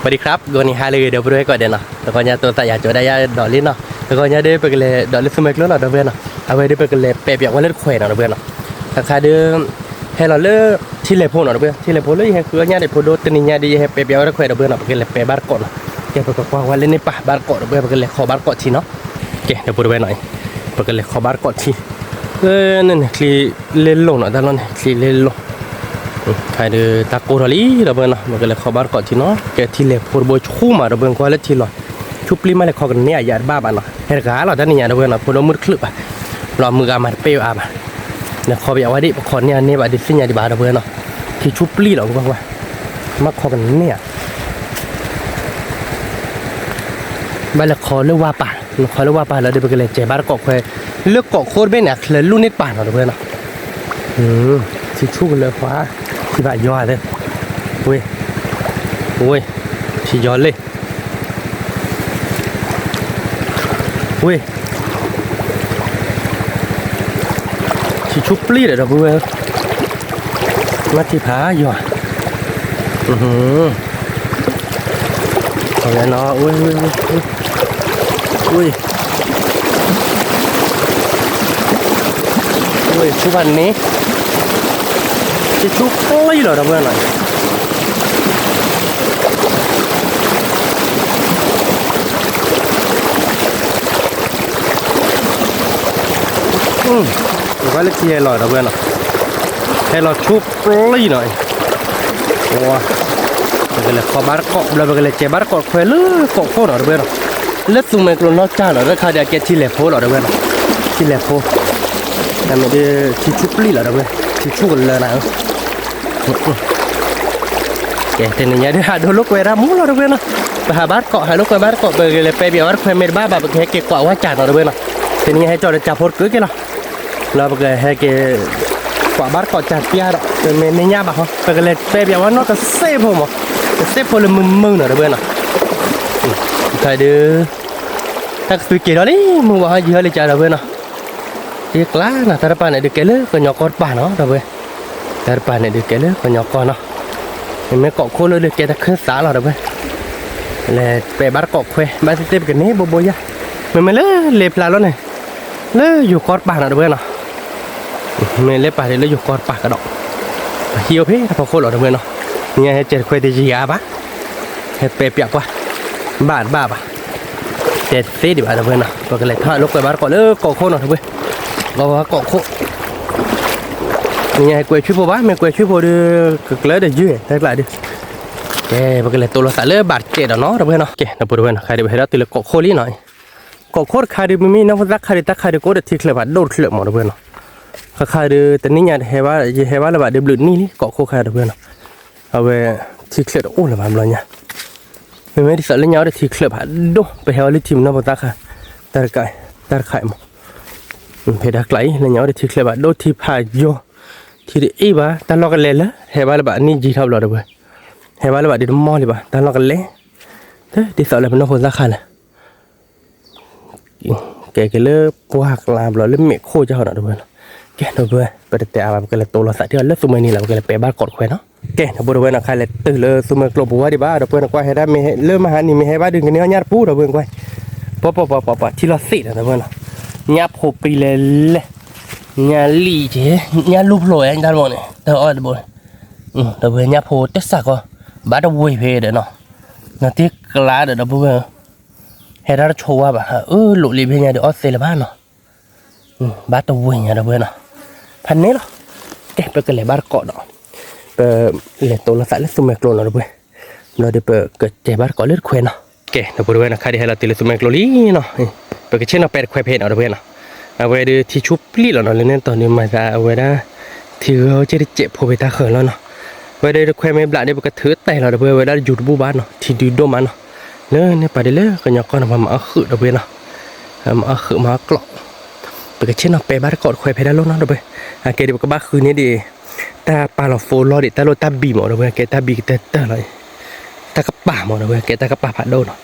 สวัสดีครับ ဂီၤနံၤဟါလၢအဂ့ၤ ဒီပုၢ်ဝဲၢ်ကိးဂၤဒဲးနီၤ, တဂီၤညါတိသးယၤကၠီဒၣ်ယၤဒီးလံနီၤ, တဂီၤညါဒီးပကလဲၤဒီးလၢသူမှဲကျိလီၤ ဒီပုၢ်ဝဲၢ်နီၤ, အဝဲဒီးပကလဲၤပဲာ်ပၠးဝဲလၢတခွဲးနီၤ ဒီပုၢ်ဝဲၢ်နီၤ, တခါဒီး ဟဲလီၤလၢထံလဲၢ်ဖိနီၤ ဒီပုၢ်ဝဲၢ်, ထံလဲၢ်ဖိလၢယဟဲဃုအီၣ်ညၣ်ဒံးဖိဒိၣ် တနံၤညါဒီးယဟဲပဲာ်ပၠးဝဲတခွဲး ဒီပုၢ်ဝဲၢ်နီၤ, ပကလဲၤပဲာ်ဘၣ်တကိးနီၤ, ကဲပကကွၢ်ဝဲလၢန့ၣ်ပၢ်ဘၣ်တကိး ဒီပုၢ်ဝဲၢ် ပကလဲၤခီဘၣ်တကိးထံနီၤ, ကဲ ဒီပုၢ်ဝဲၢ်နီၤ, ပကလဲၤခီဘၣ်တကိးထံ, န့ၣ်န့ၣ် ချံလ့လိာ်နီၤ တၢ်လီၢ်န့ၣ် ချံလ့လိာ် ဖဲဒီးတၢ်ကိၢ်ထီၣ်လံ ဒီပုၢ်ဝဲၢ်နီၤ, ပကလဲၤခီဘၣ်တကိးထံနီၤ, ကဲထံလဲၢ်ဖိတဘိဆူၣ်မး ဒီပုၢ်ဝဲၢ် ကွၢ်လၢထံလီၤ, ဆူၣ်ပျံၢ်မး လဲၤခီကန့ၢ်အယၤတဘၣ်ဘၣ်နီၤ, ဟဲတဂၤလီၤ တၢ်နံၤညါ ဒီပုၢ်ဝဲၢ်နီၤ, ဖိဒိၣ်မုၣ်တချုးဘၣ်, လီၤမုၢ်ဂၤမၤတပ့ၢ်အါဘၣ်, လဲၤခီပယးဝဲဒၣ် ပခီန့ၢ်အန့ၢ်ဘၣ်ဒ်သ့ၣ်ညါဒံးဘၣ် ဒီပုၢ်ဝဲၢ်နီၤ, ထံဆူၣ်ပျံၢ်လီၤ ကွၢ်ကွၢ်, မ့ၢ်ခီကန့ၢ်ဧါ ဘၣ်လဲၤခီလၢဝါပၢ်, နခီလၢဝါပၢ်လီၤဒီး ပကလဲၤစဲးဘၣ်တကိးခွဲး, လၢကိးခိၣ်တဘ့ၣ်န့ၣ် အချၢလူၢ်န့ၢ်တပၤနီၤ ဒီပုၢ်ဝဲၢ်နီၤ, ထံဆူၣ်ကလၢၤခွါ, ထံဘၣ်ယီၤသ့, ဝ့ၢ်, ဝ့ၢ်, ထံယီၤလံ, ဝ့ၢ်, ထံဆူၣ်ပျံၢ်ဒီး ဒီပုၢ်ဝဲၢ်, မ့ၢ်ထံဖးယီၤ အဝဲနီၤ, ဝ့ၢ်, ဝ့ၢ်, ဝ့ၢ်, ဆူၣ်ဖးန့ၣ်, ထံဆူၣ်ပျံၢ်လီၤ ဒီပုၢ်ဝဲၢ်နီၤ, ပကွၢ်လၢထံဟဲလီၤ ဒီပုၢ်ဝဲၢ်နီၤ, ဟဲလီၤဆူၣ်ပျံၢ်နီၤ, ပကလဲၤခီဘၣ်တကိး ဘျီပကလဲၤစဲးဘၣ်တကိးခွဲးလၢကိးခိၣ်နီၤ ဒီပုၢ်ဝဲၢ်နီၤ, လၢသူမှဲကျိနီၢ်ကၢ်နီၤ တခါဒီးအကဲထံလဲၢ်ဖိလီၤ ဒီပုၢ်ဝဲၢ်နီၤ, ထံလဲၢ်ဖိ, တမ့ၢ်ဒ်ထံဆူၣ်ပျံၢ်လီၤ ဒီပုၢ်ဝဲၢ်, ထံဆူၣ်ကလၢၤနၤဧၢ ကဲ တနံၤညါဒ် ဟးဒိလိာ်ကွဲဒၣ်မူလီၤ ဒီပုၢ်ဝဲၢ်နီၤ, ပဟးဘၣ်တကိး ဟးလိာ်ကွဲဘၣ်တကိး ပကလဲၤပဲာ်ပၠးဝဲတခွဲး မ့ၢ်တဘၣ်ဘၣ် ပကဟဲက့ၤကွၢ်ဝဲကၢ်နီၤ ဒီပုၢ်ဝဲၢ်နီၤ, တနံၤညါဟဲကၠီဒီးကၢ်ဖိတကုာ်က့ၤလီၤ, လၢပကဟဲက့ၤ ကွၢ်ဘၣ်တကိးကၢ်ပျၢ်ဒီး ပမ့ၢ်မဲာ်ညါဘၣ်ဟီ ပကလဲၤပဲာ်ပၠးဝဲနီၢ်ကစ့ၢ်ဖိမး, ကစ့ၢ်ဖိလၢမုာ်မုာ်နီၤ ဒီပုၢ်ဝဲၢ်နီၤ, တခါဒီး တၢ်ကသွံက့ၤထီၣ်လံ မုၢ်ဝါဟီယံာ်ဟီလံကၢ် ဒီပုၢ်ဝဲၢ်နီၤ, တ့ကျါနီၤ တၢ်တပၤန့ၣ်ဒုးကဲလၢကညီကီၢ်တပၤနီၤ ဒီပုၢ်ဝဲၢ်, တၢ်တပၤန့ၣ်ဒုးကဲလၢကညီကီၢ်နီၤ, မ့မ့ၢ်ကိးခိၣ်လၢဒုးကဲတၢ်ခၢၣ်သးလီၤ ဒီပုၢ်ဝဲၢ်, လဲၤပဲာ်ဘၣ်တကိးခွဲး ဘၣ်သ့ၣ်သ့ၣ်ပကန့ၢ်ဘိဘိယါ, မ့မ့ၢ်လၢလ့ဖျါလီၤန့ၣ်, လၢယိၤကီၢ်တပၤနီၤ ဒီပုၢ်ဝဲၢ်နီၤ, မ့ၢ်လၢပာ်ဒ်လၢယိၤကီၢ်တပၤကဒီး, ပဟံးအိၣ်ဖဲတၢ်ဖီခိၣ်လီၤ ဒီပုၢ်ဝဲၢ်နီၤ, နံၤညါဟဲကဲတခွဲးတယံာ်ဧါဘၣ်, ဟဲပဲာ်ပၠးကွၢ်, ဘၣ်တဘၣ်ဘၣ်, တဲသ့ဒံးဘၣ် ဒီပုၢ်ဝဲၢ်နီၤ, ပကလဲၤထီၣ်လိာ်ကွဲဘၣ်တကိးလၢကိးခိၣ်နီၤ ဒီပုၢ်ဝဲၢ်, အဝဲကိးခိၣ် နံၤညါဟဲကွဲးဆူၣ်ဖိဘၣ် မ့ၢ်ကွဲးဆူၣ်ဖိဒီး ကကျၢၤဒီးယုၢ်တၢ်ကျးဒီး, ကဲ ပကလဲၤတိၢ်လိာ်သးလၢဘၣ်တစဲးဒီးနီၤ ဒီပုၢ်ဝဲၢ်နီၤ, ကဲ ဒီပုၢ်ဝဲၢ်နီၤ ခါဒီးပဟဲထီၣ်တုၤလၢကိးခိၣ်လံနီၤ, ကိးခိၣ်တခါဒီး မ့မ့ၢ်နီၢ်ဖိသၣ်ခါဒီး တၢ်ခါဒီးကအိၣ်ဒီးထံချၢးဖးဒိၣ်တချၢးမး ဒီပုၢ်ဝဲၢ်နီၤ, ခါခါဒီး တနံၤညါ ယဟဲဘၣ်လၢၤဘၣ်ဒီးဘျုးနံၣ်လံ ကိးခိၣ်ခါ ဒီပုၢ်ဝဲၢ်နီၤ, အဝဲ ထံချၢးတအိၣ်လၢၤဘၣ်ဘျီညါ, မ့မ့ၢ်ဒ်သိးလၢညါအိၣ်ဒီးထံချၢးဖးဒိၣ် ပဟဲဝဲလၢထံမုၢ်နီၢ်ဖိသၣ်ခါ, တၢ်တခါ, တၢ်တခါအံၤမး ဖဲတၢ်ကျးအံၤ လၢညါအိၣ်ဒီးထံချၢးဖးဒိၣ် ထံဖးယိာ်, ထံတအ့ၣ်ဘၣ် တၢ်လီၢ်ကလဲၤလၢ ဟဲဘၣ်လၢၤဘၣ်အနံၣ်ယံာ်ထီၣ်ဘျီ ဒီပုၢ်ဝဲၢ်, ဟဲဘၣ်လၢၤဘၣ်ဒီးတမီၢ်လံဘၣ် တၢ်လီၢ်ကလဲၤ, ဒ်သိးလၢပနီၢ်ဖိသၣ်ခါလဲၣ် ကဲက့ၤလၢပှၢ်ကျါဘျီလၢမဲာ်ခိၣ်ကၢ်ဃီနီၤ ဒီပုၢ်ဝဲၢ်နီၤ, ကဲ ဒီပုၢ်ဝဲၢ် ပတတဲအါဘၣ် ပကလဲၤတိၢ်လိာ်သးဒီးလၢသူမှဲနံၤလီၤ ပကလဲၤပဲာ်ဘၣ်တကိးတခွဲးနီၤ, ကဲ ဒီပုၢ်ဝဲၢ်နီၤ ခါလဲၤတုၤလၢသူမှဲကျိပူၤဝဲဒံးဘၣ် ဒီပုၢ်ဝဲၢ်နီၤ ကွၢ်ဟဲဒၣ်မ့ၢ်လၢမဟါနံၤမ့ၢ်ဟဲဘၣ်ဒုးကန့ၢ်အီၣ်ညၣ်တပူၤ ဒီပုၢ်ဝဲၢ်ကွၢ်, ပှၤပှၤပှၤပှၤပှၤထံလီၤသ့ၣ်နီၤ ဒီပုၢ်ဝဲၢ်နီၤ, ညၣ်ဖိပံၤလဲၤလဲၤ, ညၣ်လံၣ်က့ၤ, ညၣ်လူၢ်ဖျိဝဲတၢ်တဘိန့ၣ် တၢ်အီၣ်တဘိန့ၣ်, ဒီပုၢ်ဝဲၢ် ညၣ်ဖိတစၢ်ကီး, ဘၣ်တဝ့ၤဖဲဒီးနီၤ, နတ့ကျါဒီး ဒီပုၢ်ဝဲၢ် ဟဲတၢ်တဆိဝါဘၣ် အၢ လိၣ်လံဖဲညါဒီးအီၣ်သ့လၢၤဘၣ်နီၤ, ဘၣ်တဝ့ၤညါ ဒီပုၢ်ဝဲၢ်နီၤ, ဖးန့ၣ်လီၤ, ကဲ ပကလဲၤဘၣ်တကိးဒီး, ပလဲၤတိၢ်လိာ်သးလၢသူမှဲကျိနီၤ ဒီပုၢ်ဝဲၢ်, ဘျီဒီးပကစဲးဘၣ်တကိးလၢတခွဲးနီၤ, ကဲ ဒီပုၢ်ဝဲၢ်နီၤ ခါဒံးဟဲလီၤတုၤလၢသူမှဲကျိလံနီၤ, ပကဆ့ၣ်နီၤပဲာ်တခွဲးဖဲနီၤ ဒီပုၢ်ဝဲၢ်နီၤ, အဝဲဒီးထံဆူၣ်ပျံၢ်လီၤနီၤ လၢန့ၣ်တီၤဒုးမၤသးအဝဲဒၣ်, ထံဂၢၢ်က့ၤတစဲးဖိဖဲတၢ်ဃၢၤလီၤနီၤ, ဝဲဒီးတခွဲးမ့ၢ်ဘျးဒီး ပကထုးတဲာ်လီၤ ဒီပုၢ်ဝဲၢ်ဝဲဒၣ်ယူၤတဘူၣ်ဘၣ်နီၤ ထံဒုဒိၣ်မးနီၤ, လၢန့ၣ်ပာ်ဒ်လၢကညီကီၢ်န့ၣ် ပှၤမၤအီၣ်ဃုာ် ဒီပုၢ်ဝဲၢ်နီၤ, မၤအီၣ်ဃုာ်မၤအီၣ်ကျိး, ပကဆ့ၣ်နီၤပဲာ်ဘၣ်တကိးတခွဲးဖဲဒၣ်လီၤနီၤ ဒီပုၢ်ဝဲၢ်, အကဲဒ်ပကဘၣ်ဃုန့ၢ်ဒံး, တၢ်ပာ်လီၤဖိလီၤဒံး တၢ်လိၣ်တၢ်ဘံၣ်မး ဒီပုၢ်ဝဲၢ် ကဲတၢ်ဘံၣ်ကတၢၢ်တၢၢ်လီၤ, တၢ်ကပၤမး ဒီပုၢ်ဝဲၢ် ကဲတၢ်ကပၤဖးဒိၣ်နီၤ,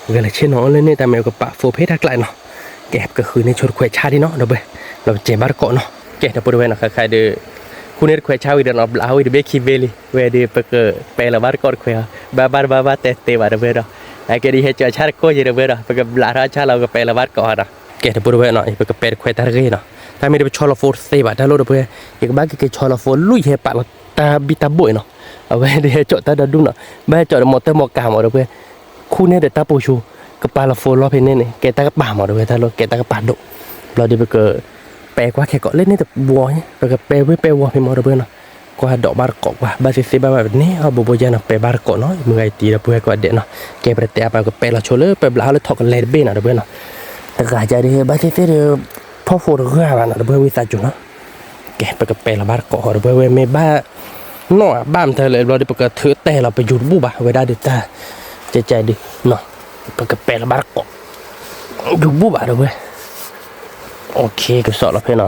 ပကလဲၤဆ့ၣ်နီၤအီၣ်လၢန့ၣ် တၢ်မ့ၢ်ပကပာ်ဖိဖဲတၢ်ကျးနီၤ, ကဲ ပကဃုန့ၢ်ဆိတခွဲးဆါဒံးနီၤ ဒီပုၢ်ဝဲၢ်, ဒီးပစဲးဘၣ်တကိးနီၤ, ကဲ ဒီပုၢ်ဝဲၢ်နီၤ ခါခါဒီး, ဃု ဃုန့ၢ်တခွဲးဆါဝံၤဒီးနီၤ ဘျးဟီဝံၤတဘ့ၣ်ခံဘ့ၣ်လံ ဝဲဒီးပကပဲာ်လီၤဘၣ်တကိးတခွဲးအီၤ ဘၣ်ဘၣ်တဘၣ်ဘၣ်တဲတဲဘၣ်တဝဲဒီး အကဲဒ်ဟဲကၠီၤဆါတကိးယံၤတဝဲဒီး ပကဘျးထီၣ်ဆါလီၤ ပကပဲာ်လီၤဘၣ်တကိးအီၤနီၤ ကဲတပူၤတဝဲနီၤ ပကပဲာ်တခွဲးတၢ်တဂ့ၤနီၤ တၢ်မ့ၢ်ဒီးပဆီလီၤဖိတသ့ဘၣ် တၢ်လိၣ်တပှဲၤ ယကဘၣ်က့ၤက့ၤဆီလီၤဖိလွံၢ်ယဟဲပာ်လီၤတၢ်ဘံၣ်တၢ်ဘိၣ်အံၤနီၤ အဝဲဒ်ဟဲကၠီၤတၢ်ဒီဒူၣ်နီၤ ဘၣ်ဟဲကၠီၤဒီးမီၤတၢ်မီၤကၤမီၤတပှဲၤ ခူၣ်န့ၢ်ဒီးတၢ်ပိာ်ဆူ ကပာ်လီၤဖိလီၤဖဲန့ၣ်န့ၣ် ကဲတၢ်ကပာ်မီၤတဝဲတၢ်လိၣ် ကဲတၢ်ကပာ်ဒိၣ် ဘျီဒီးပက ပဲကွၢ်ခဲကိးလၢန့ၣ်တဝီ ပကပဲဝ့ၢ်ပဲဝီဖဲမီၤတပှဲၤနီၤ ကွၢ်ဒိးဘၣ်တကိးကွၢ် ဘၣ်သ့ၣ်သ့ၣ်ဘၣ်ဘၣ်ပန့ၢ်အီၣ်ဘိဘိယါနီၤ ပဲဘၣ်တကိးနီၤ မုၢ်ဂၤအံၤတံၤဒီးပဝဲကိးဂၤဒဲးနီၤ ကဲပတဲအါပကပဲလီၤဆိလၢပဘျးဟီၣ်လၢထီၣ်ကလဲၤတဘ့ၣ်နီၤတပှဲၤနီၤ တဂၤယါဒီးဘၣ်သ့ၣ်သ့ၣ်ဒီး ဖီၣ်ဖိတဂၤဘၣ်နီၤတပှဲၤဝံသးစူၤနီၤ ကဲပကပဲလီၤဘၣ်တကိးဃီတပှဲၤဝဲမ့ၢ်ဘၣ် နီၢ်ဘၣ်မတၤလဲၣ်ဘျီဒီးပကထုးတဲလီၤပယူၤတဘူၣ်ဘၣ် ဝဲဒၣ်ဒီးတၢ် ကဲကဲဒုး ပကပဲလီၤဘၣ်တကိး ယူၤဘူၣ်ဘၣ်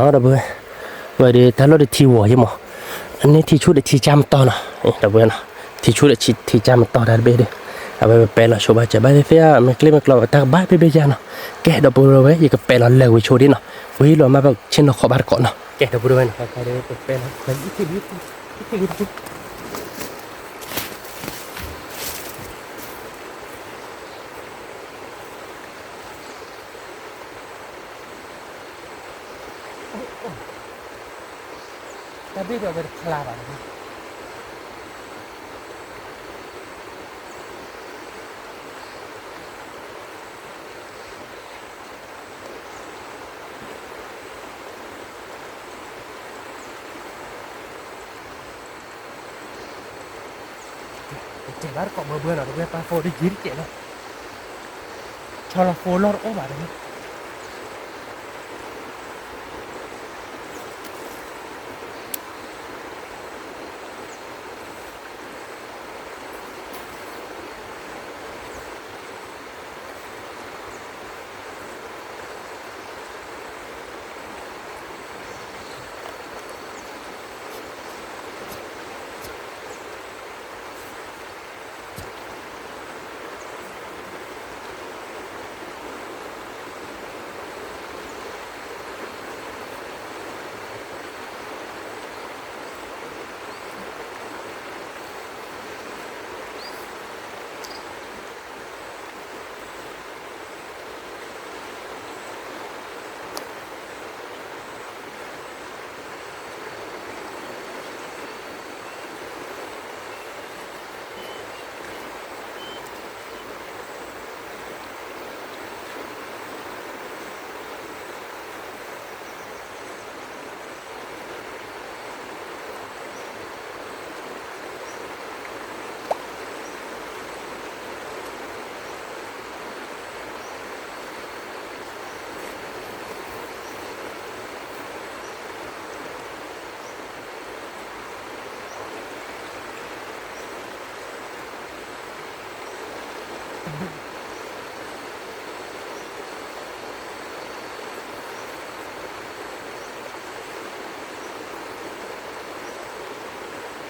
တပှဲၤ ကစီၣ်လီၤဖဲနီၤတပှဲၤ ဝဲဒီးတၢ်လီၢ်ဒီးထံဝီၤယ့မး အန့ၣ်ထံဆူၣ်ဒီးထံကၢ်မတီၢ်နီၤ တပှဲၤနီၤ ထံဆူၣ်ဒီးထံကၢ်မတီၢ်တၢ်တဘ့ၣ်ဒီး အဝဲပပဲလီၤဆိဘၣ်စၢၤဘၣ်သ့ၣ်သ့ၣ် မ့ၢ်ကျ့မ့ၢ်ကျီဘၣ်တၢ်ကဘၣ်ဘ့ၣ်ဘ့ၣ်ယါနီၤ ကဲဒီးပဝဲယကပဲလီၤလၢာ်ဝံၤဆိဒ်နီၤ ဝံၤလီၤမ့ၢ်ပဆ့ၣ်နီၤခီဘၣ်တကိးနီၤ ကဲဒီးပဝဲနီၤ ပပဲလီၤ တၢ်ဘ့ၣ်ဒီးဝဲတဖျါဘၣ် ကဲဘၣ်တကိးဘၢဘၢနီၤ တဝဲပာ်ဖိတယံၤတကဲးလီၤ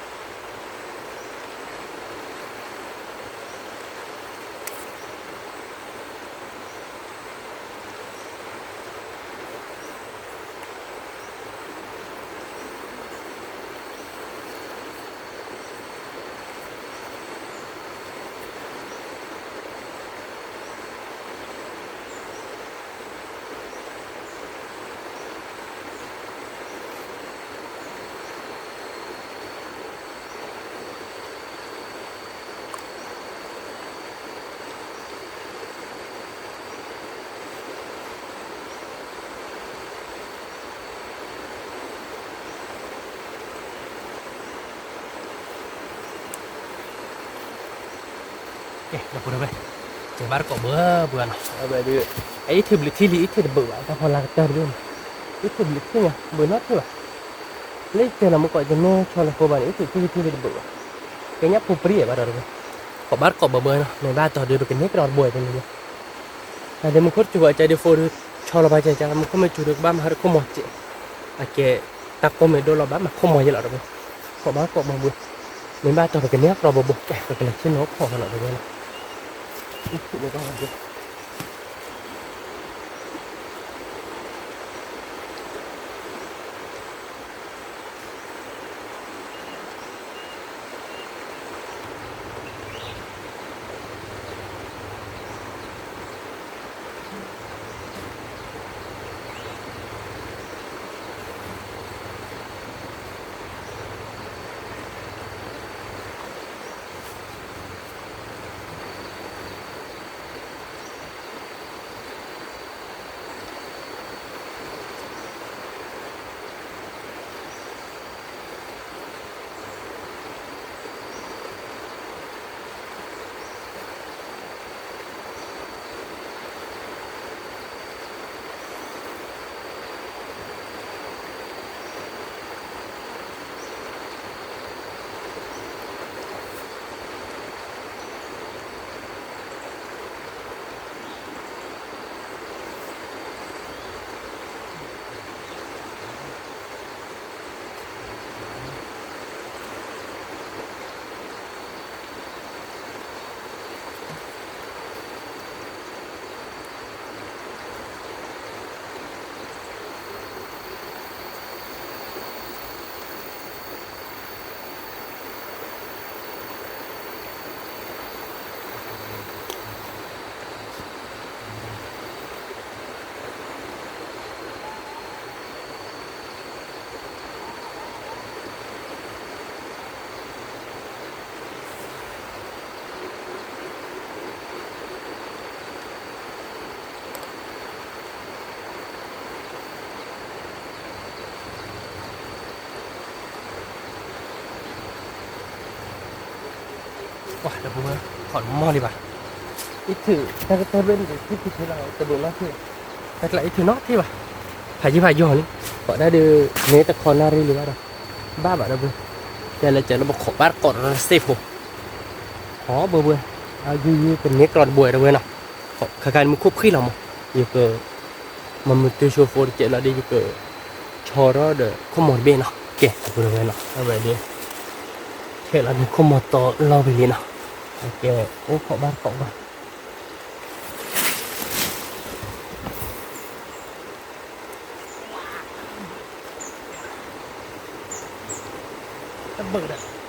ဆီလီၤဖိလီၢ်တအိၣ်ဘၣ်တဝဲ ကဲ ဒီပုၢ်ဒီဝဲၢ်, ကဲဘၣ်တကိးဘၢဘၢနီၤ, အဝဲဒုး အအံၤထံၣ်ဘျုးထံၣ်လံ အံၤထံၣ်တဘၢဘၣ် တၢ်ဖီလာ်ကတၢၢ်တဘ့ၣ်မး, အံၤထံၣ်ဘျုးထံၣ်ညါ ဘၢနီတထံၣ်ဘၣ်, လၢယတဲလီၤမူကီး ယမ့ၢ်ဆီလီၤဖိဘၣ်န့ၣ် အံၤထံၣ်ထံၣ်ထံၣ်လံတဘၢဘၣ်, ကဲညါဖိပြံဘၣ်ဒီးတဝဲ, ကိးဘၣ်တကိးဘၢဘၢနီၤ, မ့ၢ်ဘၣ်တီၢ်ဒုး ပကန့ၢ်ကဒီးတဘိတန့ၣ်လီၤ, တၢ်ဒ်မူခိၣ်တစူၤဘၣ်ကဲဒ်ဖိဒုး ဆီလီၤဘၣ်ကဲကဲ မူခိၣ်မ့ၢ်စူၤဒုး ကဘၣ်မၤဟးတခိၣ်မီၤစဲး, အကဲ တၢ်ကိးမ့ၢ်ဒိၣ်လီၤဘၣ် မၤခိၣ်မီၤယဲလီၤတဝဲ, ကိးဘၣ်ကိးဘၢဘၢ, မ့ၢ်ဘၣ်တီၢ်ပကန့ၢ်ကဒီးဘၢဘၢ ကဲ ပကလဲၤဆ့ၣ်နီၤခီၣ်ကဒီးတဝဲလီၤ, အံၤထံၣ်န့ၣ်ဘၣ်ဘၢ ဒီပုၢ်ဝဲၢ် ခီၣ်တမီၢ်လံဘၣ်, အံးထုး တၢ်ကတၢၢ်ဘ့ၣ်န့ၣ် ထံၣ်ထံၣ်ထံလီၤ တဘျုးနီၢ်ထံၣ်, တၢ်ကျါအံးထုးနီၢ်ထံၣ်ဘၣ်, ဖးယံာ်ဖးယီၤလံ, ကိးဒၣ်ဒီး မ့ၢ်တခီနၣ်ရံၣ်လံဘၣ်ဒီး ဘၣ်ဘၣ်ဒီပုၢ်ဝဲၢ်, တဲလၢကဲလၢပခိးဘၣ်တကိးဒီးစ့ၢ်ဖိ, ဟီပုၢ်ဝဲၢ်, အဂ့ၢ်ယကန့ၢ်ကြီတဘိဒီပုၢ်ဝဲၢ်နီၤ, ခါခါန့ၣ်မူခိၣ်ဖှံလီၤမး, ယက မၤမုၢ်တုၤဆိဖိတကဲလီၤဒီး ယက ဆီထီၣ်ဒီးခိၣ်မီၤတဘ့ၣ်နီၤ, ကဲ ဒီပုၢ်ဝဲၢ်နီၤ, အဝဲဒီး ခဲလီၤန့ၣ်ခိၣ်မီၤတီလီၢ်ဝံၤလံနီၤ, ကဲ အိၣ်ခိးဘၣ်တကိးဘၣ် တဘၣ်ဒီး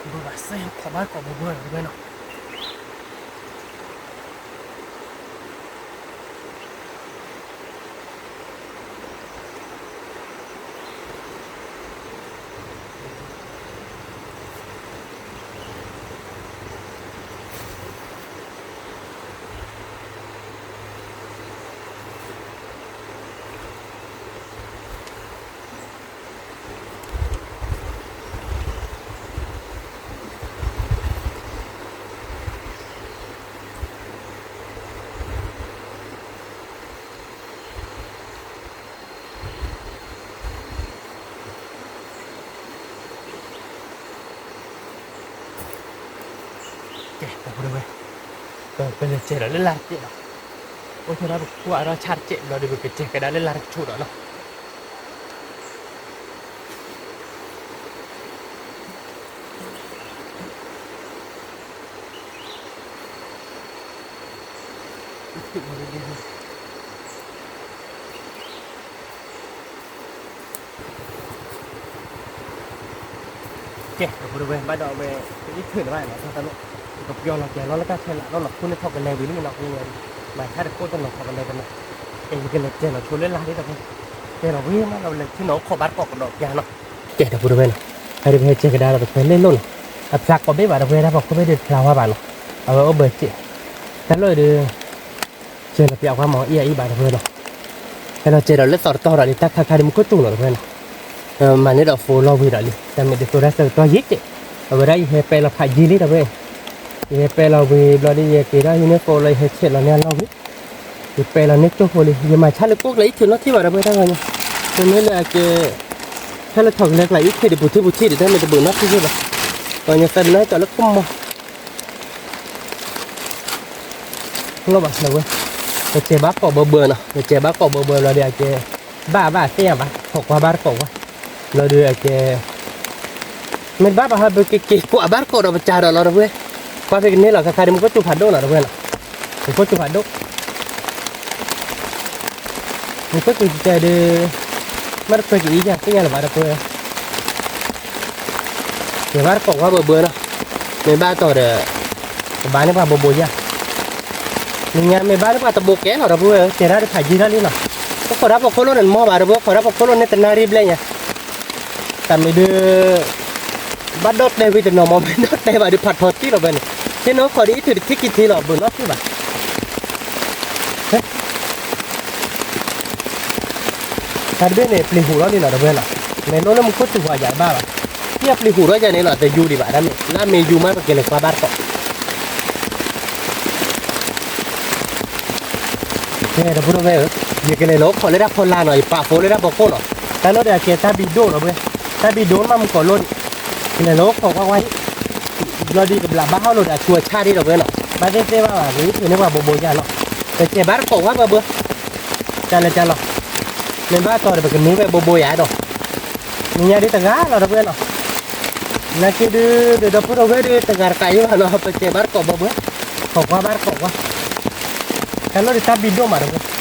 ဘၣ်စဲခိးဘၣ်ကိးဘၣ်ဘၣ်ဒီပုၢ်ဝဲၢ်နီၤ ကဲ ဒီပုၢ်ဝဲၢ်, ပလဲၤစဲးဒီးလၢလၢ်တကဲးလီၤ, အိၣ်ဆိဒၣ်ပကွၢ်ထီၣ်ဆၣ်တကဲးဘျီဒီး ပကစဲးကဒါလၢလၢ်တဆူၣ်ဒီးနီၤ ကဲ ဒီပုၢ်ဝဲၢ် ဘၣ်ဒီးဝဲ ပအံးထုးန့ၣ်ဘၣ်နီၤ တၢ်တလိၣ် ကပျီလီၤကဲၤလီၤလၢတၢ်ခဲလၢာ်လီၤ ခိၣ်န့ၢ်ထီၣ်ကလဲၤဝံၤလံနီၤ မၤဆါတကိၣ်တနီၤထီၣ်ကလဲၤတနီၤ ကဲ ယကလဲၤစဲးလီၤဆိလၢလၢ်ဒ်ဒီး ကဲလီၤဝံၤမးလီၤ လဲၤဆ့ၣ်နီၤအိၣ်ခိးဘၣ်တကိးကဒီးပျၢ်နီၤ ကဲ ဒီပုၢ်ဝဲၢ်နီၤ ဟဲဒီးပဟဲစဲးကဒါဒီးပကွဲၤလ့လိၣ်နီၤ အဖျါကိးဘ့ၣ်ဘၣ်ဒီပုၢ်ဝဲၢ် တၢ်ဖီခိၣ်ဘ့ၣ်ဒီးတဖျါဝါဘၣ်နီၤ အဝဲအိၣ်ဘၢစဲး တၢ်လီၢ်ဒီး စဲးလီၤပျၢ်ကွၢ်မၤအီၣ်အံၤအံၤဘၣ်တဖဲနီၤ, ဟဲလီၤစဲးဒီးလၢသီတတီၤဒီးန့ၣ် တၢ်ခါခါဒ်မူခိၣ်စူၤနီၤတဖဲနီၤ, မၤန့ၢ်ဒီးဖိလီၢ်ဝံၤဒီးလံ တၢ်မ့ၢ်တသိးတၢ်ဆၢကတီၢ်ယံၤကဲး, အဝဲဒၣ်ယဟဲပဲလီၤဖးယံာ်လံတဖဲ, ယဟဲပဲလီၤဝံၤဘျီဒီး ယက့ၤထီၣ်ဟံးန့ၢ်ဖိလီၤ ယဟဲဆဲးလီၤန့ၢ်အလီၢ်ဝံၤ, ယပဲလီၤန့ၢ်ကၠိဖိလံ ယမၤဆါလၢကိၣ်ကျါအံးထံးနီတထံၣ်ဘၣ်တဖဲတၢ်ဂီၤညါ, မ့မ့ၢ်လၢအကဲ ဆါလၢထီၣ်ကလဲကျါအံးထံးဒံးပူၤထံပူၤထံဒီး တၢ်မ့ၢ်တဘုးနီတထံၣ်ဘၣ်, ပှၤညါသးမနုၤဟဲကၠီလၢခိၣ်မီၤ လီၤဘၣ်လၢဝဲ, ပစဲးဘၣ်ကိးဘၢဘၢနီၤ, ပစဲးဘၣ်ကိးဘၢဘၢလီၤဒီးအကဲ, ဘၣ်ဘၣ်သ့ၣ်ညါဘၣ် ခိးကွၢ်ဘၣ်တကိးဝဲ, လီၤဒီးအကဲ, မ့ၢ်တဘၣ်ဘၣ်ဟဲပကက့ၤကွၢ်ဘၣ်တကိးဒီးပစၢ်ဒီးလီၤတဝဲ, ကွၢ်ဖဲကန့ၢ်လီၤခါခါဒီး မူခိၣ်စူၤဖးဒိၣ်နီၤတဝဲနီၤ, မူခိၣ်စူၤဖးဒိၣ် မ့ၢ်ကွၢ်က့ၤတဲဒီး, မ့ၢ်တကွၢ်က့ၤအံၤယၤသ့ၣ်ညါလၢၤဘၣ်တကွၢ်, ကဲဘၣ်တကိးဝါဘၢဘၢနီၤ, မ့ၢ်ဘၣ်တီၢ်ဒီး, ကဘၣ်န့ၢ်ပှၤဘိးဘိးယၤ, မ့ၢ်ညါမ့ၢ်ဘၣ်န့ၢ်ပှၤတဘိးကဲလီၤတပှၢ်, ကဲဒၣ်တဖးယံာ်ထီၣ်လံနီၤ, ပခိးဒၣ်ဖီခိၣ်လိၣ်န့ၣ်မီၢ်ဘၣ်တပှၢ်, ခိးဒၣ်ဖီခိၣ်လိၣ်န့ၣ်တနၣ်ရံၣ်ဘျဲၣ်ညါ, တၢ်မ့ၢ်ဒုး ဘၣ်ဒီၣ်တဲာ်ဝံၤတနီၤမး မ့ၢ်ဒီၣ်တဲာ်ဘၣ်ဒီးဖးထီတံၢ်လီၤဘၣ်န့ၣ်, ကဲနီၢ်ခိးဒ်အံးထုးတထံၣ်ခံထံၣ်လီၤ ဘုးနီၢ်ထံၣ်ဘၣ်. တၢ်တဘ့ၣ်န့ၣ် ပျံၤဟူးထီၣ်လံနီၤတဝဲနီၤ, မ့ၢ်လိၣ်လၢမူခိၣ်စူၤဟးယၤတဘၣ်ဘၣ်, ယပျံၤဟူးထီၣ်ယၤန့ၣ်လီၤ တယူၤဒံးဘၣ် တၢ်မ့ၢ် လၢမ့ၢ်ယူၤမး ပကလဲၤကွၢ်ဘၣ်တကိး ကဲ ဒီပုၢ်ဒီဝဲၢ်ဧၢ, ယကလဲၤလီၤအိၣ်ခိးလၢတၢ်ဖီလာ်နီၤ, ယပာ်ဖိလၢတၢ်ဖီခိၣ်နီၤ, တၢ်လီၢ်ဒီးအကဲတၢ်ဘံၣ်ဒိၣ်ဒီးဝဲ, တၢ်ဘံၣ်ဒိၣ်မးမုၢ်ကီၤလိဒံး, ကလဲၤလီၤအိၣ်ခိးကွၢ်ကွၢ်ဒံး, ဘျီဒံးကဘျးဘၣ်ဟီၣ်လိာ်ဒီးအဆူအဆၣ်ဒံးဒီးဝဲနီၤ, ဘၣ်သ့ၣ်သ့ၣ်ဘၣ်ဘၣ် ကထုးန့ၢ်ပှၤဘိးဘိးယၤနီၤ, ပစဲးဘၣ်တကိးကွၢ်ဘၢဘၢ, ကလဲၤကလီၤ, မ့ၢ်ဘၣ်တီၢ်ဒီးပကန့ၢ်ဝဲဘိးဘိးယၤဒီး မ့ၢ်ညါဒ်တဂၤလီၤတဝဲနီၤ, နာ်က့ဒုး ဒီပုၢ်ဒီဝဲၢ်ဒုးတဂၤတဃာ်အံၤဘၣ်နီၤ, ပစဲးဘၣ်တကိးဘၢဘၢ, ခိးကွၢ်ဘၣ်တကိးကွၢ်, တၢ်လီၢ်ဒုးတၢ်ဘံၣ်ဒိၣ်မးတဝဲ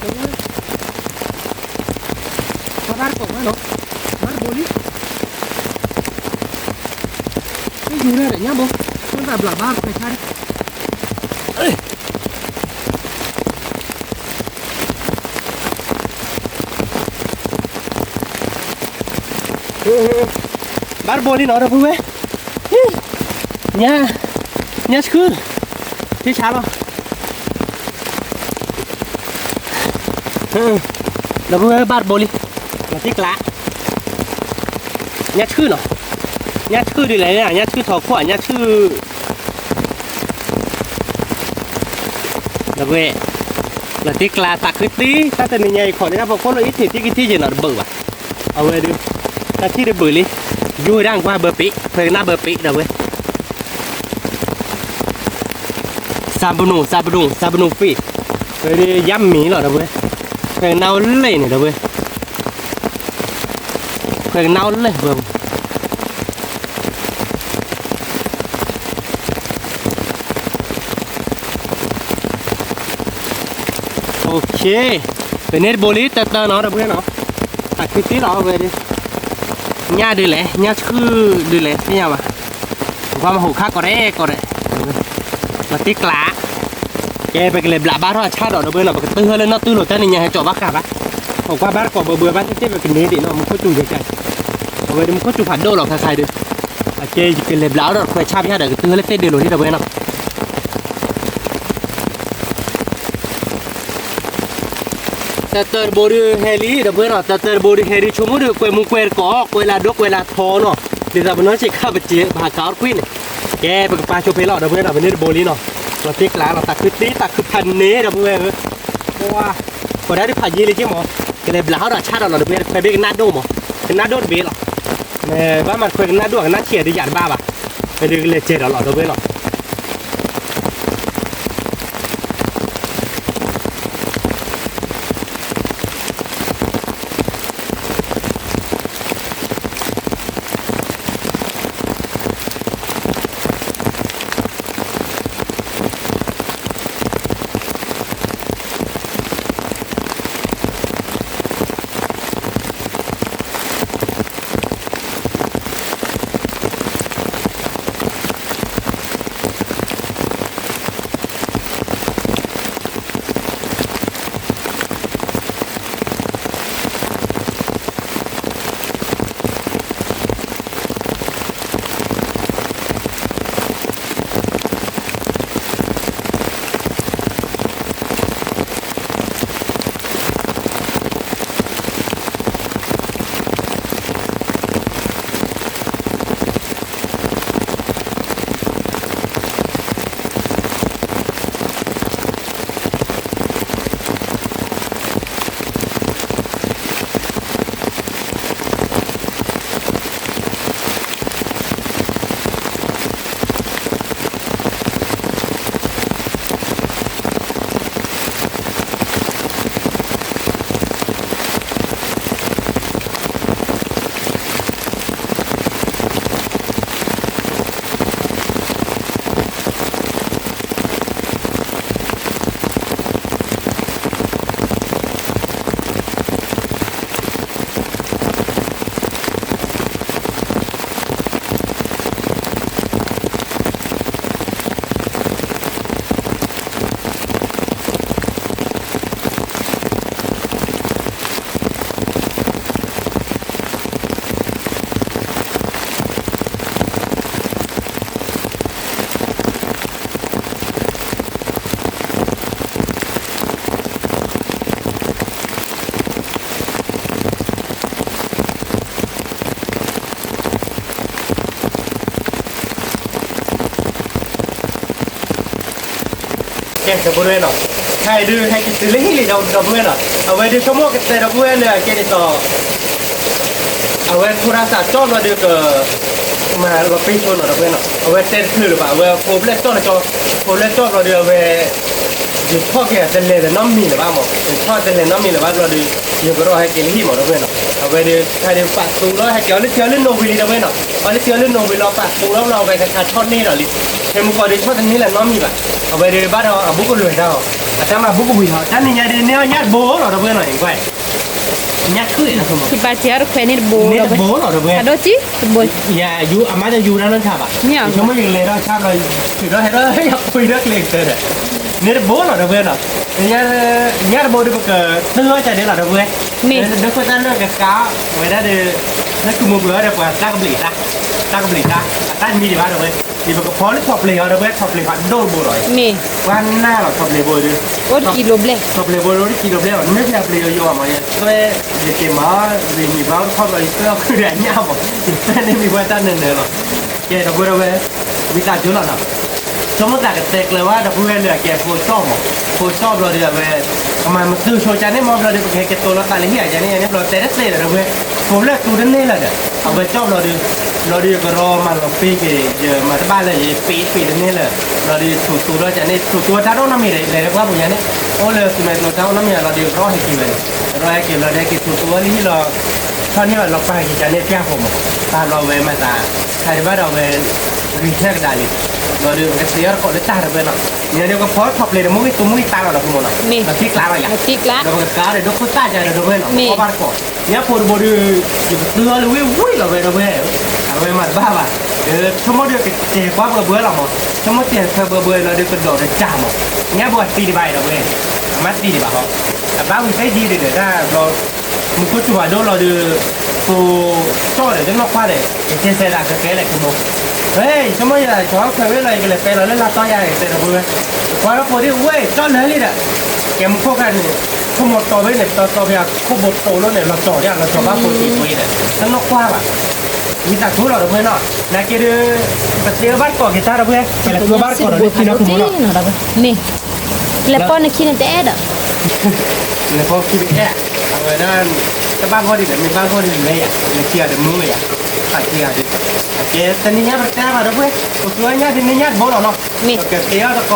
ပှၤဘၣ်တကိးဝဲနီၤ, ဘၣ်တဘိလံ, တယူၤဒၣ်ဒီးညါဘိ, ဃိသးဘျးဘါခွဲးဆါဒၣ် ဘၣ်တဘိလံနီၤ ဒီပုၢ်ဝဲၢ်, ညၣ်, ညၣ်ဆှုၣ်, ထံဆါလီၤ, ဒီပုၢ်ဝဲၢ်ဘၣ်တဘိလံ, လီၤတံၢ်ကျါ, ညၣ်ဆှုၣ်နီၤ, ညၣ်ဆှုၣ်ဒ်လဲၣ်, ညၣ်ဆှုၣ်ထီၣ်ခိၣ် ညၣ်ဆှုၣ် ဒီပုၢ်ဝဲၢ်, လီၤတံၢ်ကျါသးခုတံၢ် တၢ်တနံၤညါအံၤခီန့ၣ် တၢ်ဖီခိၣ်လီၤအံၤထံၣ်တံၢ်ကထံၣ်က့ၤနီၤတဘၣ်ဘၣ်, အဝဲဒုး, တၢ်ထံၣ်တဘၣ်လံ, ယိၤဒၣ်ကွၢ်ဘၢပ့ၤ ခွဲးကနၣ်ဘၢပ့ၤ ဒီပုၢ်ဝဲၢ် စးပနူၤ စးပနူၤ စးပနူၤဖ့ၣ်, ဝဲဒုးယါမံၤလီၤ ဒီပုၢ်ဝဲၢ်, ခွဲးကနၣ်အိၣ်လဲၣ်န့ၣ် ဒီပုၢ်ဝဲၢ်, ခွဲးကနၣ်အိၣ်လဲၣ် ဒီပုၢ်ဝဲၢ် ပန့ၢ်တဘိလံ တၢတၢနီၤ ဒီပုၢ်ဝဲၢ်နီၤ, သးခုတံၢ်လီၤဝဲဒုး, ညၣ်ဒုးလဲၣ် ညၣ်ဆှုၣ်ဒုးလဲၣ် သ့ၣ်ညါဘၣ်, ပှၤမၤဟူးခါကီးရဲၣ်ကီးရဲၣ်, လီၤတံၢ်ကျါ, ကဲ ပကလဲၤဘျးဘါထီၣ်အဆၣ်ဒီး ဒီပုၢ်ဝဲၢ်နီၤ, ပကတုၤဟဲလၢနီၢ်တူၢ်လိာ်တၢ်နံၤညါ ဟဲကၠီၤဘၣ်ဃးဘၣ်, ပကွၢ်ဘၣ်တကိးဘၢဘၢဘၣ်သ့ၣ်သ့ၣ် ပကန့ၢ်ဒံးနီၤ မူခိၣ်စူၤယဲကါ, အဝဲဒုးမူခိၣ်စူၤဖးဒိၣ်လီၤခါခါဒုး, အကဲ ယကလဲၤဘျးအီၣ်ဒီးခွဲးဆၣ်ဖၠၣ်ဒီး ကတုၤဟဲလၢသ့ၣ်ဒ့လိၤလံ ဒီပုၢ်ဝဲၢ်နီၤ တၢတၢတဘိဒုးဟဲလံ ဒီပုၢ်ဝဲၢ်နီၤ, တၢတၢတဘိဒုးဟဲဒုး ဆိကမိၣ်ဒုး ကွဲမူကွဲတကိး ကွဲလၢဒိၣ်ကွဲလၢထီနီၤ, ဒ်သိးပနီၢ်ဆံးခါပစံး ပဟးကးအီၣ်တကွံန့ၣ်, ကဲ ပကပာ်ဆိဖဲလီၤ ဒီပုၢ်ဝဲၢ်နီၤ, ပန့ၢ်တဘိလံနီၤ, လီၤတံၢ်ကျါလီၤ သးခုတံၢ် သးခုဖးန့ၣ် ဒီပုၢ်ဝဲၢ်ဧၢ, ပှၤ, ပှၤဒၣ်ဒုးဖးယံာ်လံက့မး, ကလဲၤဘျးထီၣ်ဒီးဆၣ်ဒီးလီၤ ဒီပုၢ်ဝဲၢ် တခွဲးဘ့ၣ်ကနၣ်ဒိၣ်မး, ကနၣ်ဒိၣ်တဘ့ၣ်လီၤ, မ့ၢ်ဘၣ်မၤတခွဲးကနၣ်ဒိၣ် ကနၣ်ဆံးဒုးယၤတဘၣ်ဘၣ်, ဝဲဒုးကလဲၤစဲးဒီးလီၤ ဒီပုၢ်ဝဲၢ်နီၤ ကဲ ဒီပုၢ်ဝဲၢ်နီၤ, ခဲအံၤဒုး ဟဲက့ၤတုၤလၢဟံၣ်လံ ဒီပုၢ်ဝဲၢ်နီၤ, အဝဲဒုးဆိကမိၣ်ကတဲဒီပုၢ်ဝဲၢ်လၢအကဲဒ်သိး အဝဲဖိတၢ်သးကၠီၣ်ဘျီဒုးက မၤလီၤပ့ၤဆိနီၤ ဒီပုၢ်ဝဲၢ်နီၤ, အဝဲတဲတချုးလၢၤဘၣ်, အဝဲဖိဘျဲၣ်ကၠီၣ်လၢကၠီ, ဖိဘျဲၣ်ကၠီၣ်ဘျီဒုး အဝဲ ယထီၣ်က့ၤတလဲၤဒီးနီတမံၤလၢၤဘၣ်မး, ယထီၣ်တလဲၤနီတမံၤလၢၤဘၣ်ဘျီဒုး ယကရီၣ်ဟဲက့ၤလၢဟံၣ်မး ဒီပုၢ်ဝဲၢ်နီၤ, အဝဲဒုး ခဲဒုးပာ်သူလီၤဟဲက့ၤအီၤလၢထံအီၤလၢနိၣ်ဝံၤလံ ဒီပုၢ်ဝဲၢ်နီၤ, အီၤလၢထံအီၤလၢနိၣ်ဝံၤလီၤ ပာ်သူလီၤဘျီ အဝဲကခးထီၣ်န့ၢ်ဒီးလံ, ခဲမုၢ်ကီၢ်ဒုးထီၣ်တန့ၢ်လၢၤနီတမံၤဘၣ်, အဝဲဒုးဘၣ်ဒီးအဘူးကလွဲၤတၢ်အီၤ တၢ်မၤဘူၣ်ကဝံၤဟီ တၢ်နံၤညါဒ်န့ၣ်အီၣ်ညၣ်တဘိလီၤ ဒီပုၢ်ဝဲၢ်နီၤ အံၤကွၢ် ညၣ်ခုၣ်အံၤနီၤ ဖံးပာ်စံးအီၤတခွဲးန့ၣ်တဘိလီၤ န့ၣ်တဘိလီၤ ဒီပုၢ်ဝဲၢ် အဒိၣ်ကံ တဘိ ယ ယ အမါတယူၤတၢ်နီၢ်ဆါဘၣ် မ့ၢ်အီၤ ဆိကမိၣ်ယကလဲၤထီၣ်ဆါဘျီ ထုးထီၣ်ဟဲထီၣ် ယပှ့ၤထီၣ်ကျဲကတၢၢ်ဒီး န့ၣ်တဘိလီၤ ဒီပုၢ်ဝဲၢ်နီၤ ညၣ်တဘိဒီးပကသၢအီၣ်ကဒဲးလီၤ ဒီပုၢ်ဝဲၢ် မ့ၢ် ဒ်ခိၣ်သၣ်လၢကကါဝဲဒၣ်ဒီး လၢကုမိၢ်ပှဲၤအီၤဒီးပှၤတၢ်ကဘျံးတၢ် တၢ်ကဘျံးတၢ် အတၢ်တမံၤဒံးဘၣ် ဒီပုၢ်ဝဲၢ် ဒ်ပကဖီလၢဆီၣ်ဖျ့အီၤ ဒီပုၢ်ဝဲၢ် ဆီၣ်ဖျ့ဖးဒိၣ်တဘိလီၤ မ့ၢ် ပှၤနၢ်လီၤ ဆီၣ်ဖျ့ဘိဒီး အိၣ်တကံလိဘျဲၣ် ဆီၣ်ဖျ့ဘိဒီးအိၣ်တကံလိဘျဲၣ်လီၤ နမ့ၢ်ဖျ့အပျ့ၤယိယိဘၣ်မး ယသွဲ ယက့ၤမၤ ယမံၤဘါအိၣ်တခီဘျီ ယသွဲအီၣ်ခုဒီးအညၣ်မး ယသွဲန့ၢ်မံၤပှၤတၢ်နၢၤနၢၤလီၤ ကဲ ဒီပုၢ်ဝဲၢ် ဝံသးစူၤလီၤနီၤ ဆိကမိၣ်သးကတဲကျၢၤဝဲ ဒီပုၢ်ဝဲၢ်လၢအကဲဖိကၠီၣ်မး ဖိကၠီၣ်ဘျီဒီးအဝဲ ကမၤမသုးဆိကါန့ၣ်မး ဘျီဒီး ပကဟဲက့ၤတိၤလီၤသးလၢဟံၣ်အကါန့ၣ် ယၤန့ၣ်ဘျီ တဲတသ့ဒီး ဒီပုၢ်ဝဲၢ် ဖိလၢသူတန့ၢ်လၢၤဒီး အဝဲကၠီၣ်ဘျီဒီး ဘျီဒီးယကရီမၤလီၤပ့ၤက့ၤ ယမၤတဘၣ်လၢယပ့ၤပ့ၤတန့ၢ်လၢၤ ဘျီဒီးယထူးသူလီၤကါန့ၣ် ထူးသူတၢ်ဒိၣ်နီတမံၤဒီး လဲၤလၢပှၢ်ပူၤညါန့ၣ် အိၣ်လၢသူမဲာ်ကျိၤတၢ်ဒိၣ်နီတမံၤ ဘျီဒီးယကရီဟဲက့ၤဝဲန့ၣ် ကရီဟဲက့ၤဘျီဒီး က့ၤထူးသူဝဲလၢဟံၣ်လီၤ ထီၣ်န့ၢ်ဝဲလီၤပၢ်က့ၤကါန့ၣ် ပျၢ်ဖိမး ပၢ်ဘျီဝဲမၤသး ခါဒံးဘၣ်ဒီးဝဲ ဂ့ၤထဲကဒါလံ ဘျီဒီး ပကသ့အီၣ်တကိးလၢတၢ် ဒီပုၢ်ဝဲၢ်နီၤ န့ၣ်ဒီးကဖီဆီၣ်ဖျ့ဒီး မူဂ့ၤသူမူဂ့ၤသးလီၤ ဒီပုၢ်ဝဲၢ်နီၤ လီၤတံၢ်ကျါလီၤယၤ လီၤတံၢ်ကျါ ဒီးပကကါဒီး ဒိခိၣ်သၣ်ယၤဒီး ဒီပုၢ်ဝဲၢ်နီၤ ပကအီၣ်ဘၣ်တကိး ညၣ်ဖိတဘိဒီး ယကသၢအီၣ်လၢဝ့ၢ်ဝံၤလီၤဝဲ ဒီပုၢ်ဝဲၢ် အဝဲမၤတဘၣ်ဘၣ် ဒီးဆိကမိၣ်ဒီးကတဲာ်ကွၢ်ပှဲၤပှဲၤလီၤမး ဆိကမိၣ်တဲာ်ခွဲးပှဲၤပှဲၤလီၤဒီး ကဒီးဒီးကၢ်မး ညၣ်ဘိအသံဒံးဘၣ်အံၤ ဒီပုၢ်ဝဲၢ် အမါသံဒံးဘၣ်ဟီ အဘၣ်ဝံၤသ့ဒ်ဒီး တၢ်ဘျီ မူခိၣ်စူၤဖးဒိၣ်လီၤဒီး ဖိကၠီၣ်ဒီး တနီၢ်ကွၢ်ဒီး ကတဲစဲးဒၣ်ကကဲလဲၣ် ကမိၢ် ဟဲ ဆိကမိၣ်ယၤ ကၠီၣ်ခွဲးဝ့ၢ်လီၤ ယကလဲၤပဲလီၤလၢလါတီယၤ တဲဒီပုၢ်ဝဲၢ် ကွၢ်လၢဖိဒ်ဝဲ ကၠီၣ်လၢာ်လံဒီး ကဲမူခိၣ်ခါန့ၣ် ခိၣ်မိၢ်တီဘ့ၣ်န့ၣ် ပတီတီဖဲခိၣ်ဘိတိၤလိၣ်န့ၣ် လီၤကၠီၤဒ် လီၤကၠီၤဘၣ်ဖိသံဖိအံၤဒီး တနီၢ်ကွၢ်ဘၣ် ဝံသးစူၤလီၤ ဒီပုၢ်ဝဲၢ်နီၤ နာ်က့ဒီး ပသ့အီၣ်ဘၣ်တကိးက့ၤတၢ် ဒီပုၢ်ဝဲၢ် ပလဲၤသ့အီၣ်ဘၣ်တကိးဒီး လၢခံနီၤ ကမိၢ်နီၤ မ့ၢ် လဲၤပီၢ်နခံန့ၣ်တအဲၣ်ဒီး လဲၤပီၢ်ခံတအဲၣ် အဝဲဒၣ် တဘၣ်ဂီၢ်ဒံးဒီး မ့ၢ်ဘၣ်ဂီၢ်ဒံးလဲၤယၤ လဲၤခံဂၤဒီးမုၢ်ဝဲယၤ ဖးခံဂၤဒီး အကဲ တနံၤညါ ပကတဲဘၣ် ဒီပုၢ်ဝဲၢ် ပကညၣ်ဒ်န့ၣ်ညၣ်တဘိလီၤနီၤ မ့ၢ် ပကသ့အီၣ်တကိးဒီ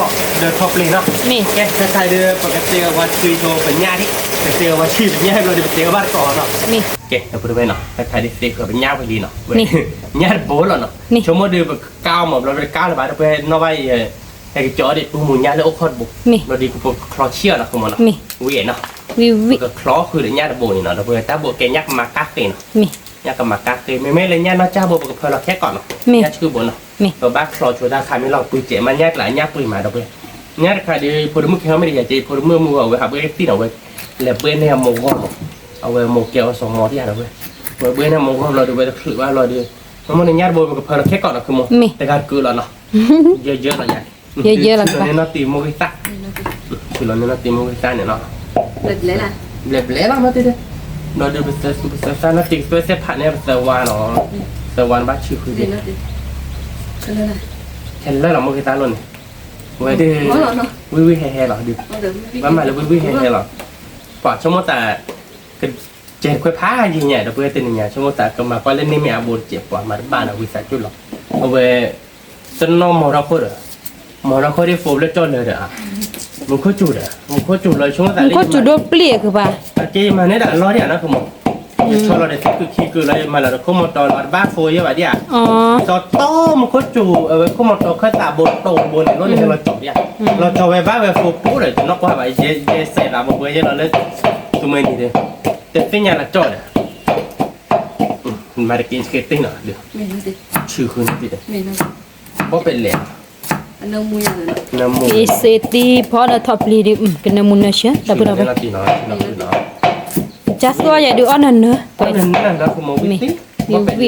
းဆီၣ်ဖျ့နီၤ မ့ၢ် ကဲ ခဲခါဒီး ပကသ့အီၣ်ဝဲဆံးဒီးပညၣ်ဒံး ပကသ့အီၣ်ဝဲဆံးပညၣ်ဘျီဒီး ပသ့အီၣ်ဘၣ်တကိးနီၤ မ့ၢ် ကဲ ဒီပုၢ်ဝဲၢ်နီၤ ခဲခါဒ်သ့ဃီပညၣ်ဝဲလံနီၤ မ့ၢ် ညၣ်တဘိလီၤနီၤ မ့ၢ် ဆိကမိၣ်ဒီး ပကကါအီၤမး ဘျီပကါလၢၤဘၣ် ဒီပုၢ်ဝဲၢ်နီၣ်ဘၣ်ယဲ ဟဲကကၠီအီၤဒီး ပူမူညၣ်လၢအိၣ်ခီၣ်တဘိ မ့ၢ် ဘျီဒီးပကချီဆံးအီၤနီၤ ကမိၢ်နီၤ မ့ၢ် ဝံၤနီၤ ဝံၤဝံၤ ပကချီဃုာ်ဒီးညၣ်တဘိန့ၣ်နီၤ ဒီပုၢ်ဝဲၢ် တၢ်ဘိကဲညၣ်ကမၤကါဃ့နီၤ မ့ၢ် ညၣ်ကမၤကါဃ့ မ့မ့ၢ်လၢညၣ်နီၢ်ကၠၢ်ဘိ ပကဖၢလီၤခဲကိာ်နီၤ မ့ၢ်ညၣ်ဆူၣ်ဘိနီၤ မ့ၢ် ပဘၣ်ချီဆိတၢ်ခါမ့ၢ်လီၤ ပှ့ၤစဲးမး ညၣ်ကျးညၣ်ပှ့ၤမး ဒီပုၢ်ဝဲၢ် ညၣ်တခါဒီး ဖိတမုၣ်ကဟဲမ့ၢ်ဒီး ယၤက့ ဖိတမုၣ်မုၢ်အဝဲ ဟးဘှ့သံၣ်နီၤဝဲ လဲၤဘှ့န့ၢ်အမိၢ်ဂီၢ်မး အဝဲမိၢ်ကဲအီၤစီၤမီၤတံၢ်ဒီပုၢ်ဝဲၢ် ဝဲဘှ့န့ၢ်အမိၢ်ဂီၢ်ဘျီဒီး ဝဲတချုးဘၣ်လီၤဒီး မ့ၢ်မ့ၢ်န့ၣ်ညၣ်တဘိ ပကဖၢလီၤခဲကိာ်နီၤ ကမိၢ် မ့ၢ် တဂၤတကုာ်လီၤနီၤ ယဲယဲလီၤယၤ ယဲယဲလီၤ ဆူၣ်လီၤန့ၢ်နီၢ်တံၤမိၢ်ဂ့ၤသၣ် ဆူၣ်လီၤန့ၢ်နီၢ်တံၤမိၢ်ဂ့ၤသၣ်န့ၣ်နီၤ ဘျဲၣ်ဘျဲၣ်လီၤမ့ၢ်တဲ ဒီးဒုးပသၢသူပသၢသၣ်နီၢ်တံၤကသွဲသ့ၣ်ဖးန့ၣ် ပသၢဝါနီၤ သၢဝါန့ၣ်ဘၣ်ဆံဃုဘ့ၣ် ခဲလၢာ်လီၤမိၢ်ဂ့ၤသၣ်လိၣ်န့ၣ် ဝဲဒုး ဝံၣ်ဝံၣ်ဟဲဟဲလီၤဒုး ဘၣ်မၤလၢဝံၣ်ဝံၣ်ဟဲဟဲလီၤ ပှၤဆိကမိၣ်သး ကစဲးခွဲးဖးယံၤညါ ဒီပုၢ်ဝဲၢ်တနံၤညါ ဆိကမိၣ်သးကမၤကွၢ်လၢန့ၢ်မ့ၢ်အဘိတစဲးပှၤမၤတဘၣ်နီၤ ဝံသးစူၤလီၤ အဝဲ တနီၣ်မီၤထီၣ်ခိၣ်ဒီး မီၤထီၣ်ခိၣ်ဒ်ဖိလၢကၠီၣ်လၢၤဒီး မူခိၣ်စူၤဒီး မူခိၣ်စူၤလီၤ ဆိကမိၣ်သးလၢ မူခိၣ်စူၤဒိၣ်ပျံၤကဘၣ် အကဲယမၤန့ၢ်ဒၣ်အလီၢ်ဒံးဧါနီၤ ကမိၢ် ယဆီလီၤဒီးသ့ၣ်ခုၣ်ခံကုာ်လီၤ ယမၤလီၤဒီးခိၣ်မီၤတီၤလီၤ တဘၣ်ဖိယဲဘၣ်ဒံးဧါ တီတီ မူခိၣ်စူၤ အဝဲခိၣ်မီၤတီၤခၢၣ်သးဘိတိၢ်ဘိန့ၣ် လိၣ်န့ၣ်လီၤကၠီၣ်ဒံးဧါ လီၤကၠီၣ်ဝဲဘၣ်ဝဲဖိပူၤဒီး ယနီၢ်ကွၢ်ဘၣ် ယဲစဲးသးဘိဘိယဲလီၤလၢ သုးမုၢ်နံၤဒီး တသ့ၣ်ညါလီၤကၠီၣ်ဒီး မၤတက့ၢ်တက့ၢ်တ့ၢ်နီၤ ဆူၣ်ဃုန့ၣ်တ့ၢ် ဘီၣ်ပဲလဲၣ် နမူ က့ၤစ့တံၢ်ဖီဒီး ထီၣ်ပျံၤဒုး ကနၢမူနၢဆၢ ဒီပုၢ်ဒီဝဲၢ် ကၢ်သွီယၤဒုးအီၣ်နၢနၢ မ့ၢ် ဝံၣ်လီၤ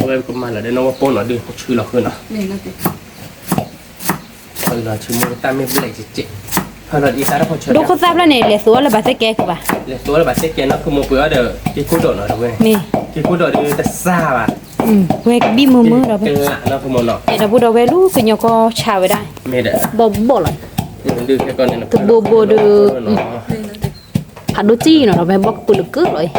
ဝဲကမၤလီၤဒီးနီၢ်ဝဲပိၢ်နီၤဒုး ဆူၣ်လီၤဃုနီၤ ဆူၣ်လီၤဆူၣ်မိၢ်တၢ်မ့ၢ်ဘျဲၣ်ကဲးကဲး ဖၢလီၤဒ်တၢ်တခီဆၢ ဒိခိၣ်သၣ်ဖျၢၣ်န့ၣ် လဲၤသူအီၣ်လၢဘၣ်သ့ၣ်ကဲကဘၣ် လဲၤသူအီၣ်လၢဘၣ်သ့ၣ်ကဲနီၤ ကမိၢ်ပှ့ၤအီၣ်ဒီး က့ၤခိၣ်ဒိးနီၤ တဝဲ မ့ၢ် က့ၤခိၣ်ဒိးဒုးတစၢ်ဘၣ် ဝဲကဘံၣ်မုာ်မုာ်ဒီး ကလးနီၤ ကမိၢ်နီၤ ဒီပုၢ်ဒီဝဲၢ်လူၤကညီကီၢ်ဆါဝဲဒၣ် မ့ၢ်ဒီး ဘီၣ်ဘီၣ်လီၤ ဒုးခဲကီၢ်န့ၣ် တဘိဘိဒုး ဖးဒိၣ်တံၢ်နီၤ ဒီးဝဲဘီၣ်ကပၢၤလၢကၢလီၤ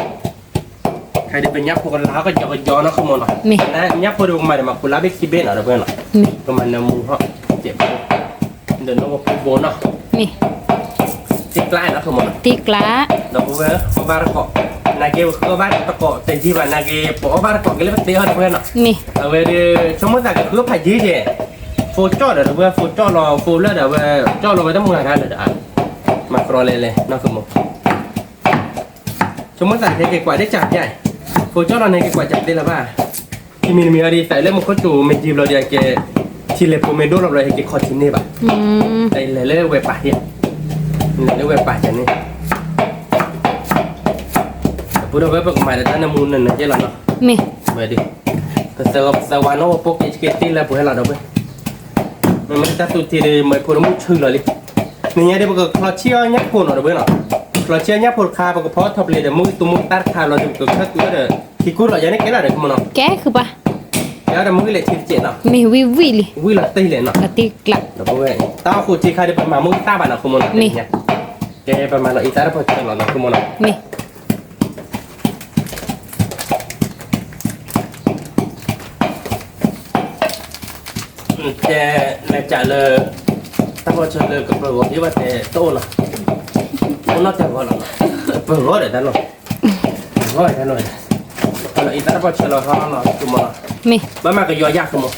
အံၤ ခဲဒုးပညၣ်ဖိကလါကယီကယီနီၤ ကမိၢ်နီၤ ညၣ်ဖိဒုးပကမၤဒီးမၤကူလါဘ့ၣ်ခံဘ့ၣ်နီၤ ဒီပုၢ်ဝဲၢ်နီၤ မ့ၢ် ကမၤနၢမူဟီၣ် ကဲးဖိ ဒီးနီၢ်ဝဲပိၢ်ဘိနီၤ မ့ၢ် တံၢ်ကျါနီၤ ကမိၢ်နီၤ တံၢ်ကျါ ဒီပုၢ်ဝဲၢ် အီၣ်ဘၣ်တကိး နာ်က့ပဃုအီၣ်ဘၣ်တကိး တယံာ်ဘၣ် နာ်က့ပအီၣ်ဘၣ်တကိးက့ၤလၢပသ့အီၣ် ဒီပုၢ်ဝဲၢ်နီၤ မ့ၢ် အဝဲဒုး ဆိကမိၣ်သးကဃုဖးယံၤကဲး ဖိ ဖိကၠီၣ်ဒီး ဒီပုၢ်ဝဲၢ် ဖိကၠီၣ်လီၤ ဖိလၢဒီးဝဲ ကၠီၣ်လီၤဝဲတမုၢ်ဂၤတၢ်လၢာ်ဒီး မၤကြီလဲၤလဲၤ နီၢ်ဃုမိၢ် ဆိကမိၣ်သးကဟဲက့ၤကွၢ်ဒ်ကၢ်ပျၢ်အံၤ, ဖိကၠီၣ်လီၤန့ၣ် ဟဲက့ၤကွၢ်ကၢ်ပျၢ်လၢၤဘၣ်, တမံၤတမံၤအံၤဒ်သးလၢမူခိၣ်စူၤမ့ၢ်ယံၤဘျီဒ်အကဲ, ထံလဲၤဖိမ့ၢ်ဒိၣ်လီၤဘျီဟဲက့ၤခီထံန့ၢ်ဘၣ်, တလဲၤလၢဝဲပာ်ဟ့ၣ်, လဲၤလၢဝဲပာ်ကၢ်န့ၣ် ပူၤဒီးဝဲပကမၤဒီးတၢ်နၢမူနၢနၢကဲလီၤနီၤ, ဝဲဒၣ်, ပသၢဝါနီၣ်ဝဲပိာ်က့ၤက့ၤတ့ၢ်လၢပှဲၤလီၤဒီးဝဲ, မ့မ့ၢ်တၢ်သူထံဒီး မ့ၢ်ဖိတမုၣ်ဆူၣ်လီၤလံ, နညါဒ်ပကချီဆံၣ်အီၣ်ညၣ်ဖိနီၤဒီးဝဲနီၤ, ချီဆံၣ်အီၣ်ညၣ်ဖိတခါ ပကဖီထီၣ်ပလ့ၤဒီး မုၢ်သူမုၢ်သၣ်တခါလီၤဒီး ပကခၢၣ်သူဒီး ထံကူၣ်လီၤယၤန့ၣ်ကဲလီၤဒီး ဃုမိၢ်နီၤ, ကဲဃုပှၤ, ကဲဒီးမုၢ်ဂ့ၤလဲၣ်ထံတကဲးနီၤ, မ့ၢ်ဝံၣ်ဝံၣ်လံ, ဝံၣ်လီၤတ့ၢ်လဲၣ်နီၤ, တၢ်အိၣ်ဃိထံခါဒီး ပမၤမုၢ်သၣ်ဘၣ်နီၤ ဃုမိၢ်နီၤ, ကဲပမၤလီၤအံၤတၢ်တဖီၣ်ဆၢလီၤနီၤ ဃုမိၢ်နီၤ, မ့ၢ် တဲလဲၤကးလၢ တၢ်ဖီၣ်ဆၢလၢကပၢၤဂီၤဒ်ဘၣ်တဲတအိၣ်နီၤ, အိၣ်နီၣ်တၢ်ဂီၤလီၤနီၤ, ကပၢၤဂီၤဒီးတၢ်နီၤ, ဂီၤတၢ်နီၤ, အံၤတၢ်တၢ်ဖီၣ်ဆၢလီၤဟီနီၤ ဃုမိၢ်နီၤ, မ့ၢ် ဘၣ်မၤကယီၤယၤ ဃုမိၢ်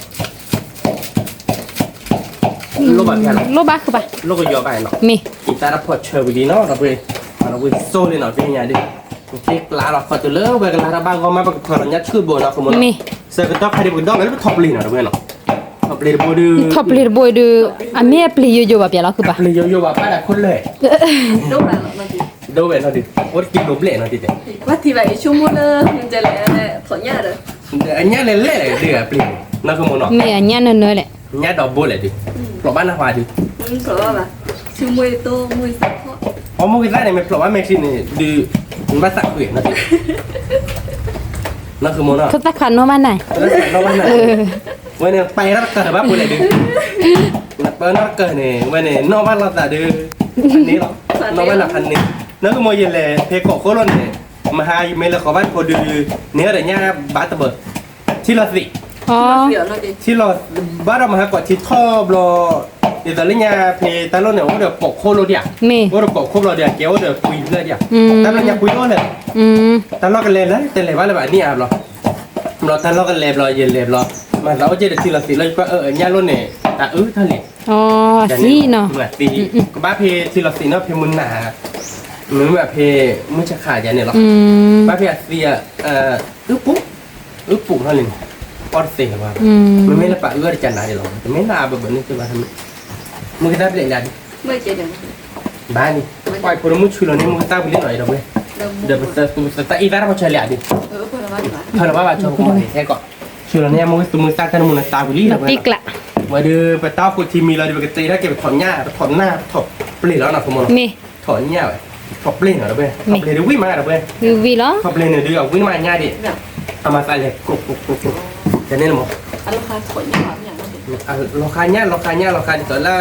လိၣ်ဘၣ်ဖဲလီၤ, လိၣ်ဘၣ်ဃုဘၣ်, လိၣ်ကယီၤဘၣ်နီၤ, မ့ၢ် အံၤတၢ်တၢ်ဖီၣ်ဆၢဝံၤလံနီၤ ဒီပုၢ်ဝဲၢ်, ဒီပုၢ်ဝဲၢ်စိလံနီၤ ဖဲညါဒ်, က့ၤကျးလီၤခီတုၤလၢဝဲကလါတၢ်ဘၣ်ဂီၢ်မး ပကဖၢလီၤညၣ်ဆူၣ်တဘိနီၤ ဃုမိၢ်နီၤ, မ့ၢ် ဆၢကတီၢ်ခါဒ်ပကဒီၣ်လၢပထီၣ်ပျ့ၤနီၤ ဒီပုၢ်ဝဲၢ်နီၤ, ထီၣ်ပျ့ၤတဘိဒုး, ထီၣ်ပျ့ၤတဘိဒုး, အမ့ၢ်အပျ့ၤယိယိဘၣ်ပျဲလီၤ ဃုဘၣ်, အပျ့ၤယိယိဘၣ် ဘၣ်ဒၣ်ခိၣ်လၢာ်, ဒိၣ်ဝဲနီၤဒုး, အိၣ်တကံလိာ်ဘျဲၣ်နီၤဒုးတဲ, အညၣ်လဲၤလဲၣ်လဲၣ်ဒုးအပျ့ၤ, နီၢ်ဃုမိၢ်နီၤ, မ့ၢ်အညၣ်နၢနၢလဲၣ်, ညၣ်ဒီးဘိလဲၣ်ဒုး, ဖျိးဘၣ်နၢ်ဟူဒုး, အီၣ်မုၢ်ဂ့ၤသၣ်န့ၣ် မ့ၢ်ဖျိးဘၣ်မဲာ်ချံန့ၣ်ဒုး, နဘၣ်သးကွံာ်နီၤဒုး, နီၢ်ဃုမိၢ်နီၤ, ခိၣ်သၣ်ခးနီၣ်ဘၣ်နၤ, ဝဲန့ၣ်ပာ်တၢ်တကၢၢ်ဘၣ်ပူၤလဲၣ်ဒုး, နပာ်နီၣ်တကၢၢ်န့ၣ် ဝဲန့ၣ်နီၣ်ဘၣ်လိာ်သးဒုး, ဖးန့ၣ်လီၤ, နီၣ်ဘၣ်နၤဖးန့ၣ်, နီၢ်ဃုမိၢ် ယလဲၤဖဲကိးခိၣ်လိာ်န့ၣ်, မဟါယမ့ၢ်လဲၤဃီၤဘၣ်ဖိဒုး, န့ၢ်ဒီးညၣ်ဘၣ်တဘၢ, ထံလီၤသံး, ထံလီၤ, ဘၣ်ဒီးမဟါကွၢ်ထံထီၣ်ဘျီ, ဒ်သိးလၢညါဖဲတၢ်လိၣ်န့ၣ် အိၣ်ဒီးကိးခိၣ်လိာ်ဒံးဧါ, အိၣ်ဒီးကိးခိၣ်ဘျီဒံးဧါ ကဲအိၣ်ဒီးကွံာ်လၢဒံးဧါ, တၢ်ဘျီညါကွံာ်အိၣ်လၢ, တၢ်လီၢ်ကလဲၤလၢ တလဲၤဘၣ်လၢၤဘၣ်န့ၣ်ဧါဘျီ, ဘျီတၢ်လီၢ်ကလဲၤဘျီ ယလဲၤဘျီ, မၤသးအိၣ်က့ၤဒီးထံလီၤသံးလီၤ ယကွၢ်အၢညၣ်လိၣ်န့ၣ်, တၢ်အုၣ်ထီၣ်လံ, အသံနီၤ, ကဘၣ်ဖဲထံလီၤသံးနီၤ ဖဲမုၢ်နၤ, မ့မ့ၢ်ဘၣ်ဖဲမုၢ်ဆါခါယၤန့ၣ်လီၤ, ဘၣ်ဖဲအသံ, အုၣ်ပူၤ, အုၣ်ပူၤထီၣ်လံန့ၣ်, အီၣ်တသ့လၢၤဘၣ်, မ့မ့ၢ်လၢပာ်အုၣ်အီၣ်တကနၤဒံးလီၤ တမ့ၢ်လၢအဘၢဘၢန့ၣ်သ့ဘၣ်, မုၢ်ကသၣ်ဘျဲၣ်လၢဒုး, ဘၣ်န့ၣ်, ကွၢ်ဖိတမုၣ်ဆူၣ်လီၤန့ၣ် မုၢ်ကသၣ်ဝံၤလံနီၤ ဒီပုၢ်ဝဲၢ်, ဒီးပသးအံၤသၣ်တၢ်ဖီၣ်ဆၢလံဧါဒုး, ဖၢလီၤဘၣ်ဘၣ်ဆိကမိၣ်န့ၣ် ဟဲကီး, ဆူၣ်လီၤန့ၣ် မုၢ်ကသူမုၢ်ကသၣ်တၢ်နၢမူနၢသးဝံၤလံ ဒီပုၢ်ဝဲၢ်နီၤ, ဝဲဒုး ပတၢ်အိၣ်ဃူထံမံၤလီၤဒီး ပကတ့ထီၣ်က့ၤ ပထီၣ်ညၣ် ပထီၣ်နၢ် ပထီၣ်ပျ့ၤလီၤနီၤ ဖိမုၣ်နီၤ, ထီၣ်ညၣ်ဝဲ, ထီၣ်ပျ့ၤနီၤ ဒီပုၢ်ဝဲၢ်, ထီၣ်ပျ့ၤဒုးဝံၣ်မး ဒီပုၢ်ဝဲၢ်, ထီၣ်ပျ့ၤန့ၣ်ဒုး အဝံၣ်မးညၣ်ဒံး, အမၤသးလဲၤကျိကျိကျိကျိ, တန့ၣ်နမး, လီၤခါညၣ် လီၤခါညၣ် လီၤခါဒ်သိးလၢ,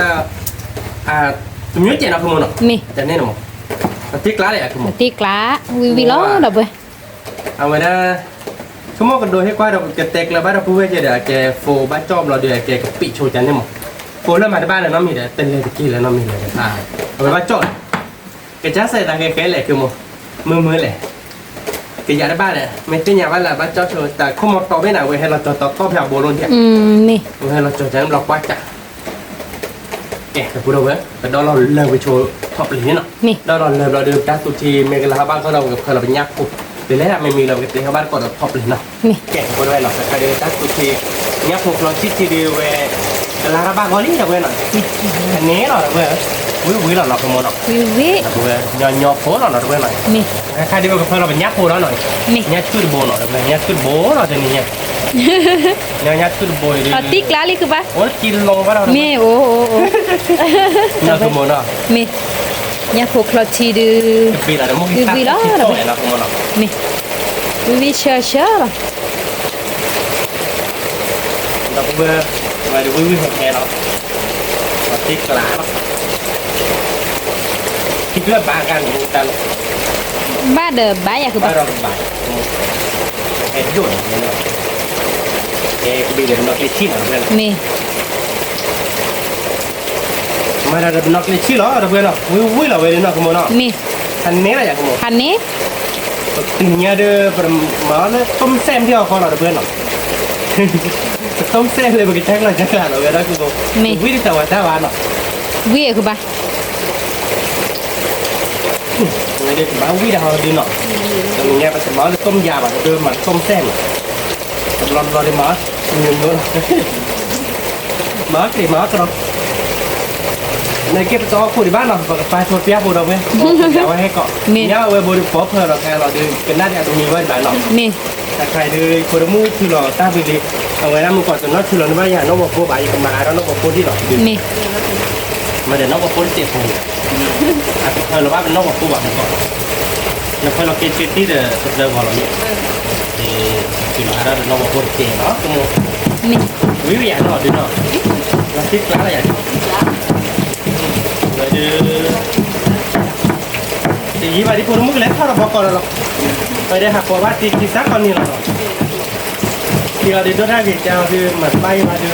တမျိုးကြဲနီၤ ဖိမုၣ်နီၤ, တန့ၣ်နမး, တ့ကျါလဲၣ် တ့ကျါ, ဝံၣ်ဝံၣ်လီၤ ဒီပုၢ်ဝဲၢ်, အဝဲဒၣ်, ဆိကမိၣ်ကဒိဟ့ၣ်ကွၢ်ဒီး ကတဲကျၢၤဘၣ်ဒီပုၢ်ဝဲၢ်ကဲဒီး အကဲ phone ဘၣ်ကၠီၣ်ဘျီဒီး အကဲကပံာ်ဆိကန့ၣ်မး, phone လၢမၤတဘၣ်လၢနီတမံၤဒီး တလဲၤတက့ၤလၢနီတမံၤလၢၤ, အဝဲဘၣ်ကၠီၣ်, ကစၢ်စဲးသးဃဲဃဲလဲၣ် ဖိမုၣ်, မုၢ်မုၢ်လဲၣ်, ကယၤတဘၣ်လဲၣ် မ့ၢ်သ့ၣ်ညါဘၣ်လၢအဘၣ်ကၠီၣ်ဆိ တၢ်ခိၣ်မီၤတီဘ့ၣ်န့ၣ် အဝဲဟဲလီၤကၠီၤတီတီဖဲအဘိလိၣ်ဒံး, အဝဲဟဲလီၤကၠီၤကန့ၣ်ဘျီကွၢ်ကး ကဲ ဒီပုၢ်ဝဲၢ် ပဒီလီၤလၢာ်ဝံၤဆိထီၣ်ပျ့ၤန့ၣ်နီၤ, ဒီလီၤလၢာ်ဘျီဒီး ပတၢ်သူထံမ့ၢ်ကလၤဟီၣ်ဘၣ်ကီၢ်ဒီး ပကဖၢလီၤပညၣ်ဖိ, ဒ်လဲၣ်မ့မ့ၢ်လၢပကတ့ဟီၣ်ဘၣ်တကီၢ်ဒီးထီၣ်ပျ့ၤနီၤ, ကဲ ဒီပုၢ်ဝဲၢ်နီၤ တခါဒီးတၢ်သူထံ, ညၣ်ဖိချီဆံၣ်ထံဒုးဝဲ, ကလၤတၢ်ဘၣ်ဂီၢ်လံ ဒီပုၢ်ဝဲၢ်နီၤ, န့ၣ်လီၤ ဒီပုၢ်ဝဲၢ်, ဝံၤဝံၤလီၤနီၤ ဖိမုၣ်နီၤ, ဝံၤဝံၤ, ဒီပုၢ်ဝဲၢ် ညီညီဖိလီၤနီၤ ဒီပုၢ်ဝဲၢ်နီၤ, တခါဒီးပကဖၢလီၤပညၣ်ဖိလီၤနီၤ, ညၣ်ဆူၣ်တဘိနီၤ ဒီပုၢ်ဝဲၢ် ညၣ်ဆူၣ်တဘိနီၤ တနံၤညါ ညၣ်ဆူၣ်တဘိအံၤဒုး တံၢ်ကျါလံကဘၣ် အိၣ်တံၢ်လီၤဘၣ်ဒီး မ့ၢ်အိၣ်အိၣ်အိၣ် နီၢ်ကမီၤနီၤ မ့ၢ် ညၣ်ဖိချီထံဒုး ကဘ့ၣ်လီၤဒီး မ့ၢ်ဝံၤဝံၤလီၤ ဒီး မ့ၢ် ဝံၤဝံၤဆၢဆၢလီၤ ဒီးပဝဲ ဝဲဒၣ်ဝံၤဝံၤဟဲဟဲလီၤ တံၢ်ကျါလီၤ ခံဘၣ်ဂၤန့ၣ် တၢ်လီၤ ဘၣ်ဒီးဘၣ်ယၤကဘၣ် ဘၣ်ဒီးကဘၣ် ဟဲဒိၣ်န့ၣ် ကဘ့ၣ်ဒီးပနီၢ်ကျ့ဆံၣ်လီၤ တဝဲလီၤ မ့ၢ် မၤတၢ်ဒီးပနီၢ်ကျ့ဆံၣ်လီၤ တဝဲလီၤ ဝံၤဝံၤလီၤဝဲဒၣ်နီၢ်ကမီၤနီၤ မ့ၢ် ဟးန့ၣ်လီၤယၤကမီၤ ဟးန့ၣ် ပတုၤညါဒီး ပတမၤလၢ သုံးဆယ် မ့ၢ်အီၤဃီလီၤ တဝဲလီၤ ပသိစဲးလၢပကစၢ်ကျီၢ်စၢ်ကျါလီၤဝဲဒၣ်ကဘီ, မ့ၢ်ဝံတၢ်ဝဲတၢ်ဘၣ်နီၤ, ဝံအကဘၣ် ဝဲဒၣ်ကဘၣ်ဝံတၢ်ဟီဒုနီၤ, တနံၤညါပတမၤလၢသိယၤဘၣ် ပမၤသိစဲးနီၤ, တဘျီတဘျီဒ်မၤ မၤက့ၤမၤကရီ, နက့ၤပတအီခိၣ်ဒံးဘၣ်နီၤ, ပကပာ်ထီၣ်ပျၢ်ဖိဒီးဝဲ, ပျၢ်ဝဲဟဲကီး, ညါအဝဲဘိဒ်ပီဖၢလီၤခဲလီၤဒုး ကနၣ်ဒ်အတမံၤဝဲဒံးဘၣ်နီၤ, တၢ်ခါဒုး ခိၣ်ဒမုၣ်ထုးလီၤတၢ်ဝံၤလံ, အဝဲဒၣ်မုၢ်ကီၢ်တနီၤထုးလီၤန့ၢ်ဘၣ်ယၤနီၢ်ဝီၤဖိဘၣ် ယကမၤအါထီၣ်နီၢ်ဝီၤဖိဒံးလီၤဒုး, မ့ၢ်ဒီးနီၢ်ဝီၤဖိတစဲးဖိ, အဖၢလီၤဘၣ်ပနီၢ်ဝီၤဖိဘၣ်မုၢ်ကီၢ်, နဖၢလီၤက့ၤက့ၤတံၢ်ဒီးတဖျၢၣ်ဂီၤလီၤမ့ၢ်, ထုးလီၤအါထီၣ်ဒီးနီၢ်ဝီၤဖိတစဲးနီၤ, မ့ၢ် ဝံဝံယၤနီၤဒုးနီၤ, လီၤတံၢ်ကျါလီၤယၤဒုး, ဝဲဒုး တယံာ်ဘၣ်ဒ်ဖိတမုၣ်ကလဲၤထီၣ်ဒီးဘီကီးလီၤလီၤ, ဝဲဒၣ်ဟးပိာ်ဘၣ်တံၢ်ခံသၢကီၢ်န့ၣ်လီၤနီၤ, တံၢ်အီၤဒုးဒိၣ်တၢ်ဂ့ၤကၢ်အီၤဒုးမၤတဘၣ်ယံၤဘၣ်ဒုး, အ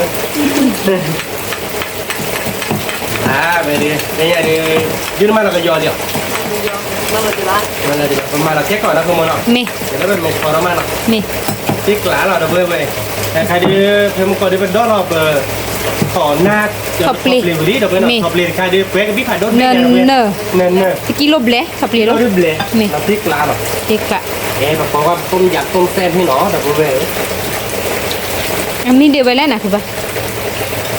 ဝဲဒုး ဒုးနမၤလီၤကယီၤလံ, ပမၤလီၤကဲကီးဒီးဖိမုၣ်နီၤ, မ့ၢ် တလၢပမဲာ်ထီရီမးနီၤ, မ့ၢ် တံၢ်ကျါလီၤဒီးပဝဲဝဲ, တခါဒုး ဖဲမုၢ်ကီၢ်ဒုးပဒီလီၤပ ထီၣ်နါ ထီၣ်ပျ့ၤဝံၤလံဒီးပဝဲနီၤ, ထီၣ်ပျ့ၤတခါဒုး ပှဲၤကဘံၣ်ဖးဒိၣ်န့ၣ်ဝဲ, နၢၤ တကံလိဘျဲၣ် ထီၣ်ပျ့ၤလီၤ, ဘျဲၣ် တံၢ်ကျါလီၤ, တံၢ်ကျါ, အဲ ပပိာ်ကွၢ်ပသိယၤသိစဲးန့ၣ်နီၤ ဒီးပဝဲဧၢ, အမံၤဒုးဝဲလဲၣ်နၤဖုဘၣ်,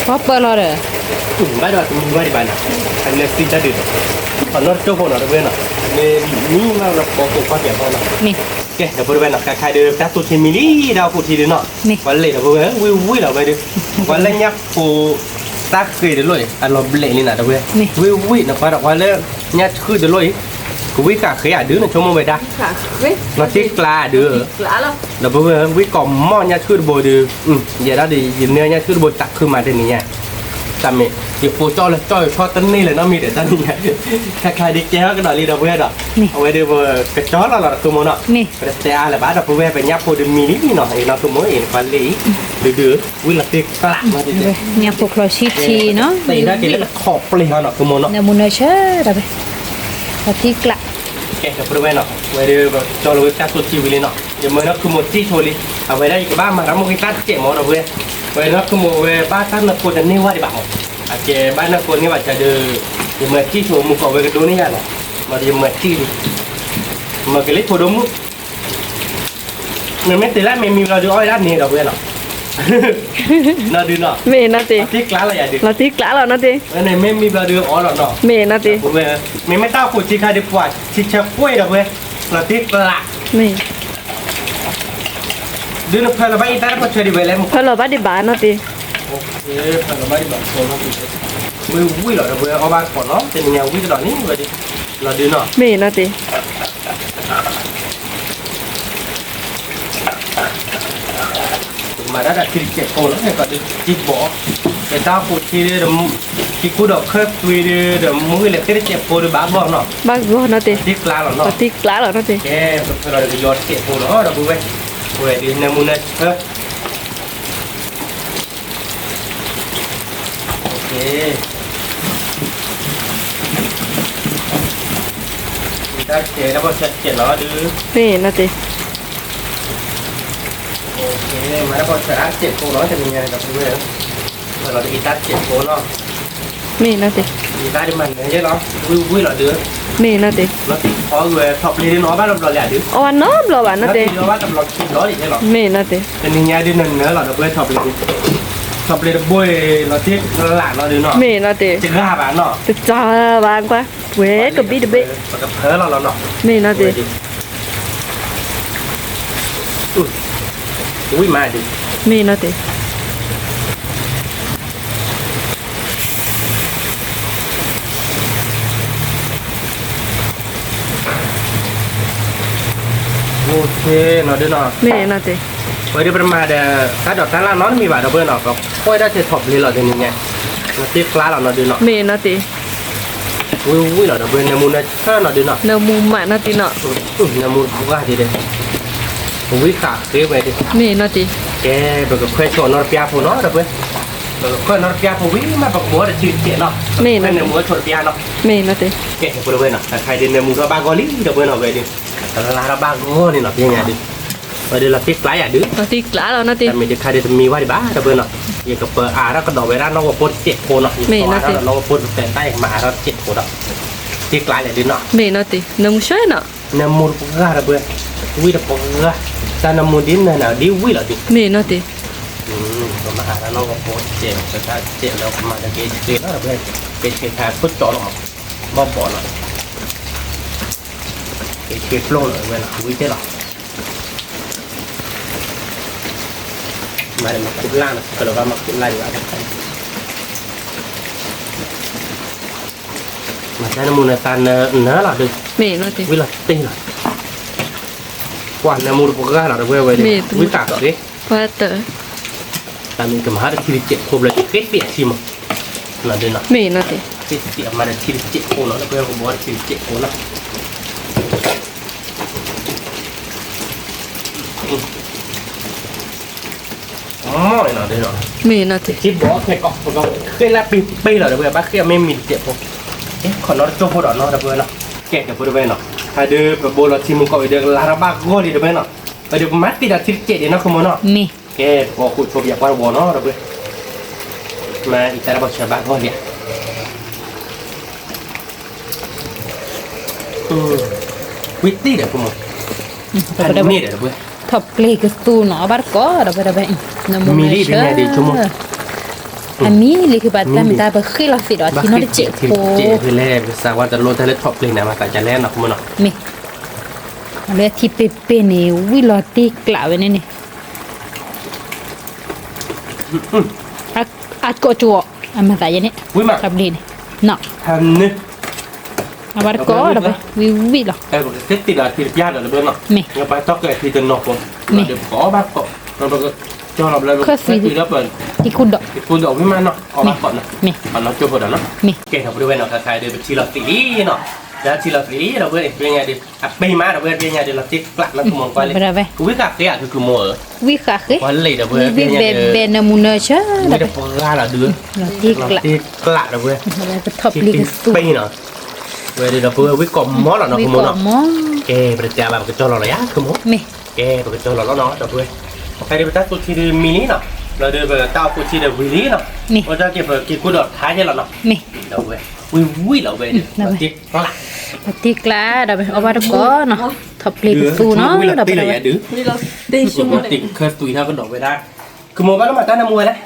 ပှၤပၢလီၤဒီး ဘၣ်ဒီးတမံၤဝဲဒံးဘၣ်နီၤ, အလဲၤသံတၢ်ဒုးဒီး, ပနီၢ်တတိၢ်ဖိနီၤ ဒီးပဝဲနီၤ, မ့ၢ်မ့ၢ်လၢပိာ်ကိးကွၢ်ကဲးဖီနီၤ, မ့ၢ် ကဲ ဒီးပဝဲနီၤ ခါခါဒုး တၢ်သူၣ်ထံမံၤလံ တၢ်အိၣ်ခိၣ်ထံဒုးနီၤ, ပှၤလဲၤဒီးပဝဲ ဝံၣ်ဝံၣ်လီၤဝဲဒုး, ပှၤလၢညၣ်ဖိ တၢ်ဃ့တလိၣ်အံၤ အလီၤဘျဲးလံနၤ ဒီးပဝဲ, ဝံၣ်ဝံၣ်နကွၢ်ဒီးပှၤလၢ ညၣ်ဆှုၣ်တလိၣ်အံၤ, ကဝံၣ်ဃာ်ဃ့ဧါဒုး နဆိကမိၣ်ဝဲဒၣ်, လီၤတံၢ်ကျါဒုး, ဒီးပဝဲ ဝံၣ်ကိးမီၢ်ညၣ်ဆှုၣ်တဘိဒုး, ယဲဒၣ်ဒုး ယမ့ၢ်ညၣ်ဆှုၣ်တဘိတၢ်ခုမးတနံၤညါ, တၢ်မ့ၢ် ယဖိကၠီလၢကၠီယထီၣ်တန့ၢ်လၢၤနီတမံၤဒီးတၢ်နံၤညါ, ခါခါဒုးကဲထီၣ်ကဒီးလံဒီးပဝဲဒီး, အဝဲဒုးပကၠီလီၤလီၤဒီး ကမီၤနီၤ, ပတတဲအါလၢၤဘၣ်ဒီးပဝဲ ပညၣ်ဖိဒုးမံၤလံနီၤ, အံၤနီၤ ကမီၤအံၤ နကွၢ်လၢအံၤ, ဒုးဒုး ဝံၣ်လီၤတံၢ်ကျါနီၤ, ညၣ်ဖိချီဆံထံနီၤ, တ့ၢ်ဒၣ်က့ၤလၢခီၣ်ပျ့ၤနီၤ ကမီၤနီၤ, နၢမူနၢဆၢဒီးဝဲ, လီၤတံၢ်ကျါ, ကဲ ဒီးပဝဲနီၤ ဝဲဒုး ကၠီလီၤဝဲတၢ်သူၣ်ထံဝံၤလံနီၤ, ယမၢနီၢ်ခုမိၢ်တံၢ်ဆိလံ, အဝဲဒၣ်ယကဘၣ်မၤတၢ်မိၢ်ဂ့ၤတၢ်စဲးမီၤဒီးပဝဲ, ဝဲနီၢ်ခုမိၢ်ဝဲဘၣ်တၢ်နၢ်ဖိတန့ၢ်ဝဲဒံးဘၣ်မီၤ, အကဲဘၣ်နၢ်ဖိန့ၢ်ဘၣ်ကဒီး, ယမၢတံၢ်ဆိမူကီၢ်ဝဲကဒိန့ၢ်ယၤလီၤ, မ့ၢ်ဒီးယမၢတံၢ်လံ, မၢကလံၣ်ဖိဒိၣ်မုၣ် မ့မ့ၢ်တ့ၢ်လၢမ့မံၤဘျီဒုးအီၣ်ဝဲဒၣ်န့ၣ်ဒီးပဝဲနီၤ, နီၢ်ဒုးနီၤ, မ့ၢ်နီၢ်တ့ၢ်, လီၤတံၢ်ကျါလီၤယၤဒုး, လီၤတံၢ်ကျါလီၤနီၢ်တ့ၢ်, မ့ၢ်မ့မံၤဘျီဒုးအီၣ်လီၤနီၤ, မ့ၢ်နီၢ်တ့ၢ်, မ့မ့ၢ်တၢ်အိၣ်ခိၣ်ထံခါဒုးပှၤထံဆၢကွ့ၢ်ဒီးပဝဲ, လီၤတံၢ်ကျါ, မ့ၢ် ဒုးနဖၢလီၤဘၣ်အံၤတၢ်တပီၢ်ဆၢဒံးဝဲလဲၣ်မ့ၢ်, ဖၢလီၤဘၣ်ဒံးဘၣ်နီၢ်တ့ၢ်, ဖၢလီၤဘၣ်ဒံးဘၣ်, ဝံၣ်ဝံၣ်လီၤဒီးပဝဲအီၣ်ဘၣ်ကီးနီၤ, တနံၤညါဝံၣ်ကဒီးန့ၣ်ဝဲဒၣ်, လီၤဒုးနီၤ, မ့ၢ်နီၢ်တ့ၢ် မၤဒၣ်တၢ်ခံတစဲးဖိလီၤ, ဟဲကီးဒုး ထံဘီၣ်, ကဲတၢ်အိၣ်ခိၣ်ထံဒီး ထံကူဒီးခၢၣ်သွံဒီး ဒီးမူဂ့ၤလဲၤသ့တစဲးဖိဒီးဘၣ်ဘျီနီၤ, ဘၣ်ဘျီနီၢ်တ့ၢ်, လီၤတံၢ်ကျါလီၤနီၢ်တ့ၢ်, လီၤတံၢ်ကျါလီၤနီၢ်တ့ၢ်, ကဲ ပဖဲလီၤဒီးကယီတစဲးဖိလီၤ ဒီပုၢ်ဝဲၢ်, ပဝဲဒုးနၢမူနၢဆၢ တၢ်ကဲတၢ်ဘီၣ်ဆၢတစဲးလီၤဒုး, မ့ၢ်နီၢ်တ့ၢ်, မၤတၢ်ဘီၣ်ဆၢအါတစဲးဖိလီၤ တနံၤညါဒီးပုၢ်ဝဲၢ်, လီၤတံၢ်တၢ်တစဲးဖိနီၤ, မ့ၢ်နီၢ်တ့ၢ်, တၢ်ဒုးမၤနၢၤယဲလီၤ, ဝံၣ်ဝံၣ်လီၤဒုး, မ့ၢ်နီၢ်တ့ၢ်, လီၤတံၢ်ထီဝဲထီၣ်ပျ့ၤဒုးနအီၣ်ဘၣ်လီၤဘျီလၢဒုး, အီၣ်ဘၣ်နီတဘျီဘၣ်နီၢ်တ့ၢ်, အီၣ်ဘၣ်တဘျီခံဘျီဒံးယဲလီၤ, မ့ၢ်နီၢ်တ့ၢ်, တနံၤညါဒုးနနၢၤလီၤဒီပုၢ်ဝဲၢ်ထီၣ်ပျ့ၤဒုး, ထီၣ်ပျ့ၤတဘိအံၤ လီၤတံၢ်လၢ်နီၤဒုးနီၤ, မ့ၢ်နီၢ်တ့ၢ်, တဂၤဘၣ်နီၤ, တဂၤဘၣ်ကွၢ်, ပှဲၤကဘံၣ်တဘ့ၣ်, ပကဖၢလီၤလီၤနီၤ, မ့ၢ်နီၢ်တ့ၢ်, ဝံၣ်မးဒုး, မ့ၢ်နီၢ်တ့ၢ် နီၤဒုးနီၤ, မ့ၢ်နီၢ်တ့ၢ်, ဝဲဒုးပတမၤဒီး တၢ်ဒိးတၢ်လၢ်နီတမံၤဘၣ်ဒီပုၢ်ဝဲၢ်နီၤ, ပဃုဒၣ်ထဲထီၣ်ပျ့ၤလီၤတနံၤညါ, လီၤတံၢ်ကျါလီၤနီၤဒုးနီၤ, မ့ၢ်နီၢ်တ့ၢ်, ဝံၣ်ဝံၣ်လီၤဒီပုၢ်ဝဲၢ် နၢမူနၢဆၢနီၤဒုးနီၤ, နၢမူမးနီၢ်တ့ၢ်နီၤ, နၢမူတပှၢ်ဒံးဒံး, ဝံၣ်ဃာ်ဃ့ဝဲဒၣ်, မ့ၢ်နီၢ်တ့ၢ်, ကဲ ပကခွဲးဆိနီတပျၢ်ဖိနီၤဒီပုၢ်ဝဲၢ်, ပကခွဲးနီတပျၢ်ဖိဝံၤမး ပကဘိးတထံတစဲးနီၤ, ပကခွဲးနၢမူအဆိတပျၢ်နီၤ, မ့ၢ်နီၢ်တ့ၢ်, ကဲ ပုၢ်ဝဲၢ်နီၤ တၢ်ခါအံၤဒုး နၢမူထီၣ်ဘၣ်ဂီၢ်လံဒီပုၢ်ဝဲၢ်နီၤ, ဝဲဒုး တလါထီၣ်ဘၣ်ဂီၢ်န့ၣ်နီၤ ပညါဒုး ဝဲဒၣ်လီၤတံၢ်ကျါယၤဒုး, လီၤတံၢ်ကျါလီၤနီၢ်တံၢ်, တၢ်မ့ၢ်တခါဒုးတမံဝဲဒံးဘၣ် ဒီပုၢ်ဝဲၢ်နီၤ, ယကပၢၤအါထီၣ်ကဒီးဝဲဒၣ်နီၢ်ကီၢ်ဖိတစဲးဖိနီၤ, ယပၢၤအါထီၣ်ဒီးနီၢ်ကီၢ်ဖိတစဲးတၢ် ယမၤအါထီၣ်တစဲးဖိဒီး, တံၢ်ကျါယၤဒုးနီၤ, မ့ၢ်နီၢ်တံၢ်, နၢမူဆှၢနီၤ, နၢမူတပှၢ်ဒီပုၢ်ဝဲၢ်, ဝံၣ်တပှၢ်, တၢ်နၢမူဒ်နၢၤနၤဒ်ဝံၣ်လီၤဒုး, မ့ၢ်နီၢ်တံၢ်, ပမၤအါထီၣ်နီၢ်ကီၢ်ဖိတစဲး ပတၢ်တစဲးလၢပမၤတက့ၢ်တ့လီၤဒီပုၢ်ဝဲၢ်, က့ၤဆ့ခါခိၣ်ကၠီလီၤမး, ဘီၣ်ဘီၣ်နီၤ က့ၤဆ့ပျိၢ်လီၤဝဲနီၤ ဝံၣ်တ့ၢ်လီၤ မၤဒီးမၤခူၣ်လၢ်နီၤ ကလီၤဘၣ်မၤခူၣ်လၢ်ဒံးဘၣ်, မၤတၢ်နၢမူနၢသးနၢလီၤဒုး, ဝံၣ်လီၤတ့ၢ်လီၤ, ကွၢ်နၢမူတပှၢ်လီၤဒီပုၢ်ဝဲၢ်ဝဲဒၣ်, ဝံၣ်သးလီၤဒုး, တၢ်မ့ၢ်ကမၤဟါတထံၣ်တစဲး ဖိဘျီဃ့တံၢ်အထံမး, မ့ၢ်နီၤ, ဃ့တံၢ်အမၤတထံၣ်တစဲးဖိနီၤ ဒီပုၢ်ဝဲၢ် ကဘီတထံၣ်တစဲးဖိနီၤ မ့ၢ်နီၤ, ပထံၣ်ဘီခဲကီး ပကဃ့လၢပ့ၤပ့ၤလီၤ ဒီပုၢ်ဝဲၢ် ဘၣ်ဃ့အီၤမ့ၢ်မံၤတစဲးဖိ, ခီၣ်နီတကၠိဖိဒီးနီၤ ဒီပုၢ်ဝဲၢ်နီၤ, ကဲ ဒီပုၢ်ဝဲၢ်နီၤ, ဟဲဒုးပဘိလီၤထံမူကီၢ်ဝံၤဒီးကလၤထီၣ်ဘၣ်ဂီၢ်လံ ဒီပုၢ်ဝဲၢ်နီၤ, ဒီးပမၤတ့ၢ်ဒီးထံတစဲးဒံးနီၤ ဃုမီၤနီၤ, ကဲ ပကီၢ်ခိၣ်ဆိပယၤပှၢ်တဝီၤနီၤ ဒီပုၢ်ဝဲၢ်, မၤအံၤတၢ်တဘၣ်ဆၢဘၣ်ဂီၢ်လံဧါ ဝံၣ်တ့ၢ်ဒီး ဖုမီၤ, ဖးန့ၢ်ဒီး ဒီပုၢ်ဝဲၢ်, ထီၣ်ပျ့ၤကသူနီၤ အဘၣ်တကိးဒီး ဒီပုၢ်ဝဲၢ်, မံၤလံ ဒ်န့ၣ်ဒ်ဆိကမိၣ်, အမံၤလံ ဖုပာ်တၢ်မံၤတၢ် ပဃ့လီၤသ့ၣ်ဒီး ထံနီတစဲးဖိ, ဘၣ်ဃ့တစဲးဖိလဲၣ် ပကစၢ်ဝါတလိတၢ်လၢထီၣ်ပျ့ၤန့ၣ် မၤသးဒ်လဲၣ်နီၤ ဖုမီၤနီၤ, မ့ၢ်, လၢထံပ့ၤပ့ၤန့ၣ် ဝံၣ်လီၤတ့ၢ်ကျးဝဲန့ၣ်န့ၣ် အကိးကီး အမၤသးယဲန့ၣ်, ဝံၣ်မး, တၢ်ဘျ့န့ၣ်, နီၤ, အဝဲတကိးဒီး ဝံၣ်ဝံၣ်လီၤ, ပကသ့ၣ်သ့ၣ်ဒီးထံတပျၢ်ဒီး ဒီပုၢ်ဝဲၢ်နီၤ, မ့ၢ်, ပကပာ်တီၢ်က့ၤထံတနီၤဖိ, မ့ၢ်, ဒီးပကအီၣ်ဘၣ်ကိး, ဒီးပကကၠီလီၤဘျီ ခၢၣ်သွံဒီးပ, ထံကူဒီး, ထံကူဒီးဝံၣ်မးနီၤ အီၣ်ဘၣ်ကိးနီၤ, မ့ၢ်, အနီၢ်ကၠိဖိဒီးနီၤ, မ့ၢ်, ကဲ ဒီပုၢ်ဝဲၢ်နီၤ ခါခါဒီးပထံၣ်လီၤသ့ၣ်လံနီၤ, ဒီးထံၣ်လီၤသ့ၣ်လံ ဒီပုၢ်ဝဲၢ် ပညါဒီး အပ့ၤမး ဒီပုၢ်ဝဲၢ် ပညါဒီး လီၤတ့ၢ်ကျးနီၤ ဖုမီၤ ကွၢ်လံ, ဝံၣ်ဃာ်ဃ့ဧါ ဖုမီၤဧၢ, ဝံၣ်ဃာ်ဃ့, ဝံၣ်ဘဲဘဲနၢမူနၢဆၢ, ဝံၣ်တပှၢ်လီၤဒုး, လီၤတ့ၢ်ကျး, လီၤတ့ၢ်ကျး ဒီပုၢ်ဝဲၢ်, ထံပ့ၤနီၤ, ဝဲဒီး ဒီပုၢ်ဝဲၢ် ဝံၣ်ကိးမီၤလီၤနီၤ ဖုမီၤနီၤ, ကဲ ပတတဲဘၣ် ပကကၠီလီၤလီၤယၤ ဖုမီၤ, မ့ၢ်, ကဲ ပကကၠီလီၤလီၤနီၤ ဒီပုၢ်ဝဲၢ်, ဖဲဒုးပတၢ်သူထံဒုးမံလံနီၤ, လီၤဒုးပတၢ်အိၣ်ဖှိၣ်ထံဒီးဝံၤလံနီၤ, မ့ၢ်, အတၢ်က့ၤပက့ၤကူဒီးထါယဲလီၤနီၤ, မ့ၢ်, ဒီပုၢ်ဝဲၢ်, ဝံၣ်ဝံၣ်လီၤဝဲဒီး လီၤတ့ၢ်ကျး, လီၤတ့ၢ်ကျး ဒီပုၢ်ဝဲၢ် အီၣ်ဘၣ်တကိးနီၤ, ထီၣ်ပျ့ၤကသူနီၤ ဒီပုၢ်ဝဲၢ်, ဝံၣ်လီၤတ့ၢ်လီၤယၤဒုး, ဝံၣ်လီၤတ့ၢ်ဆိကမိၣ်, ခၢၣ်သွံထီၣ်ကဒီးဝဲဒၣ်, ဖုမီၤဘၣ်လၢမၤတၢ်နၢမူဝဲလဲၣ်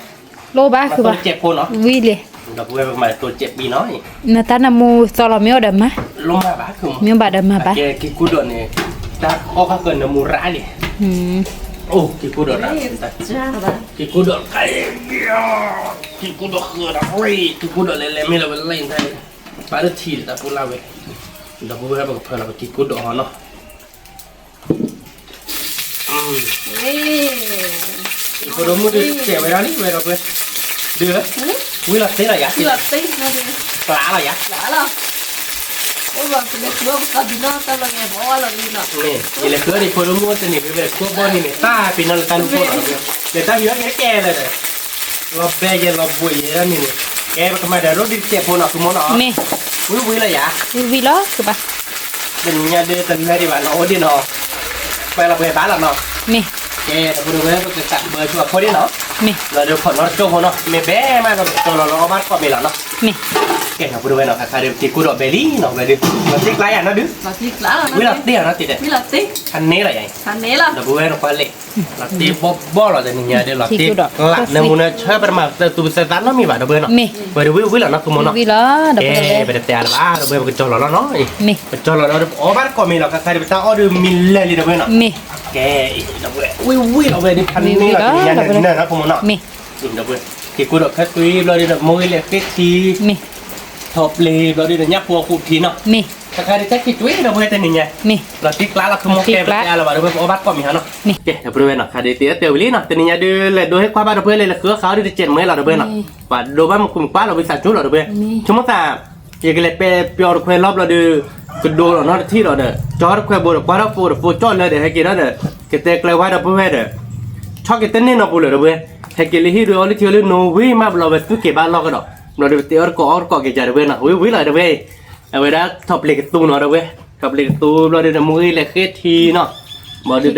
လိၣ်ဘၣ် ဖုဘၣ်, ဝံၣ်လံ, ဒီပုၢ်ဝဲၢ် ပကမၤတိစဲးပံနီၤ, နတၢ်နၢမူသီလီၤ မ့ၢ်အိၣ်ဒီးမၤ, လိၣ်မးဘၣ် ဖုမီၤ, မ့ၢ်အိၣ်ဘၣ်ဒီးမၤဘၣ်, က့ၤကူဒီးန့ၣ်, တၢ်အီၣ်ဘၣ်ကနၢမူရၣ်လံ, အိၣ် က့ၤကူဒီး, က့ၤကူဒီး, က့ၤကူဒီးဃၢၤဒီး, က့ၤကူဒီးလဲၤလဲၤမ့ၢ်လၢဝဲလဲၣ်, ဘၣ်တထံၣ်ဒီးတၢ်ပူၤလၢ်ဝဲ, ဒီပုၢ်ဝဲၢ် ပကဖၢလီၤ ပက့ၤကူဒီးဟီနီၤ ဖိဒိၣ်မုၣ်ဒုးတဲဝဲဒၣ်လံ ဝဲဒီပုၢ်ဝဲၢ်, ဒုး, ဝံၣ်လီၤတ့ၢ်လီၤယၤ, ကျးလီၤယၤ, ယလဲၤဃုအီၣ်ဒံးဖိဒိၣ်မုၣ်အိၣ်တနံၤ ဖဲဖဲခိၣ်ဘီၣ်န့ၣ်န့ၣ် တၢ်ပ့ၤနီၣ်လၢတၢ်လူၢ်ဖိလီၤ, လဲၤတၢ်ဟံးအီၣ်ကဲကဲလၢာ်ဒီး, လီၤဘဲယဲလီၤဘှံးယဲဒၣ်န့ၣ်န့ၣ်, ကဲပကမၤဒီးရိၣ်ဒံးတစဲးဖိနီၤ ဖုမီၤနီၤ, မ့ၢ်, ဝံၣ်ဝံၣ်လီၤယၤ, ဝံၣ်ဝံၣ်လီၤ ကဘၣ် တနံၤညါဒုးတလၢဒံးဘၣ်နီၤ အိၣ်ဒံးနီၤ, ပှဲၤလီၤပှဲၤဘၣ်လီၤနီၤ, မ့ၢ်, ကဲ ဒီပုၢ်ဝဲၢ် ပကစးဘၢဆိအဖိဒံးနီၤ, မ့ၢ်, လီၤဒုးခီၣ်နီတကၠိဖိနီၤ မ့ၢ်ဘဲမးနီၤ ပကကၠီလီၤလီၤအီၣ်ဘၣ်တကိးမ့ၤလီၤနီၤ, မ့ၢ်, ကဲ ဒီပုၢ်ဝဲၢ်နီၤ ခါခါဒုးပက့ၤကူဒီးဘဲလံနီၤ ဝဲဒုး, လီၤတ့ၢ်ကျးယၤနီၤဒုး, ဝံၣ်လီၤတ့ၢ်အီၤနီၤတ့ၢ်တဲ, ဝံၣ်လီၤတ့ၢ်, ဖးန့ၢ်လီၤယၤ, ဖးန့ၢ်လီၤ, ဒီပုၢ်ဝဲၢ်နီၤ ကွၢ်လံ လီၤတ့ၢ်ဘီၣ်ဘီၣ်လီၤ တနံၤညါဒုး လီၤတ့ၢ်ကျး နၢမူနၢဆၢ ပတမၤသူၣ်ပသးနီတမံၤဘၣ် ဒီပုၢ်ဝဲၢ်နီၤ, မ့ၢ်, ဝဲဒုးဝံၣ်ဝံၣ်လီၤနီၤ ဖုမီၤနီၤ, ဝံၣ်လီၤ ဒီပုၢ်ဝဲၢ်, ကဲ ပတတဲအါလၢၤဘၣ်ဒီပုၢ်ဝဲၢ် ပကကၠီလီၤလီၤနီၤ, မ့ၢ်, ပကၠီလီၤလီၤ အီၣ်ဘၣ်တကိးမ့ၤလီၤ ခါခါဒုး ပတၢ်အီၣ်ဒုးမံၤလၢာ်လံ ဒီပုၢ်ဝဲၢ်နီၤ, မ့ၢ်, ကဲ ဒီပုၢ်ဝဲၢ် ဝံၣ်ဝံၣ်လီၤဝဲဒုး ဖးန့ၢ်လီၤ တနံၤညါန့ၣ် နၢ်နီၤ ဖုမီၤနီၤ, မ့ၢ်, ဒီပုၢ်ဝဲၢ်, က့ၤကူဒီးခၢၣ်သွံဘျီဒုးဒီး မိၢ်ဂ့ၤလဲၤဃ့ထံ ထီၣ်ပျ့ၤဘျီဒုးဒီး ညၣ်ဖိအဃိထံနီၤ, မ့ၢ်, ခါခါဒုး တၢ်ခံတွ့ ဒီပုၢ်ဝဲၢ် တနံၤညါ, မ့ၢ်, လီၤတ့ၢ်ကျးလီၤ ခမီၣ် ကဲ ပတဲအါလၢၤဘၣ် ဒီပုၢ်ဝဲၢ် ပအီၣ်ဘၣ်တကိးမ့ၤဟီနီၤ, မ့ၢ်, ကဲ ဒီပုၢ်ဝဲၢ်နီၤ ခါဒုး တ့အီၣ်တဲဝံၤလံနီၤ တနံၤညါဒုး လဲၤဒိဟ့ၣ်ကွၢ်ဘၣ် ဒီပုၢ်ဝဲၢ် လဲၤလဲၤဃုအီၣ်ဃာ်အီၣ်ဒုး တစဲးတမှဲလီၤ ဒီပုၢ်ဝဲၢ်နီၤ, ပှၤဒိဘၣ်မုၢ်ကွံာ်မုၢ်ကွၢ်လီၤ ဝံသးစူၤလီၤ ဒီပုၢ်ဝဲၢ်, ဆိကမိၣ်သး ယကလဲၤပဲပျီတခွဲလီၤဘျီဒုး ကဒိလီၤနီတထံၣ်လီၤဒီး ကၠီတခွဲဘိဒီး ကွၢ်ထီၣ်ဖိဒီး ဖိကၠီလၢဒီး ဟဲက့ၤဒီး ကတဲကျဲဝဲ ဒီပုၢ်ဝဲၢ်ဒီး ဆီၣ်က့ၤတန့ၢ်နီတပူၤလၢၤ ဒီပုၢ်ဝဲၢ်, ဟဲက့ၤလၢဟံၣ်ဒုး အီၣ်လၢထံအီၣ်လၢနိဝံၤ မးဘျီဝဲသူၣ်က့ၤဘၣ်လီၢ်ကဒီး ဘျီဒုး ပတ့အီၣ်တကိးအီၣ်တကိးက့ၤကဒီး ဒီပုၢ်ဝဲၢ်နီၤ, ဝံၤဝံၤလီၤ ဒီပုၢ်ဝဲၢ်, အဝဲဒၣ်ထီၣ်ပျ့ၤကသူနီၤ ဒီပုၢ်ဝဲၢ်, ထီၣ်ပျ့ၤကသူဘျီဒုးဒီး မိၢ်ဂ့ၤလဲၤဃ့ထံနီၤ, ဘၣ်ဒီး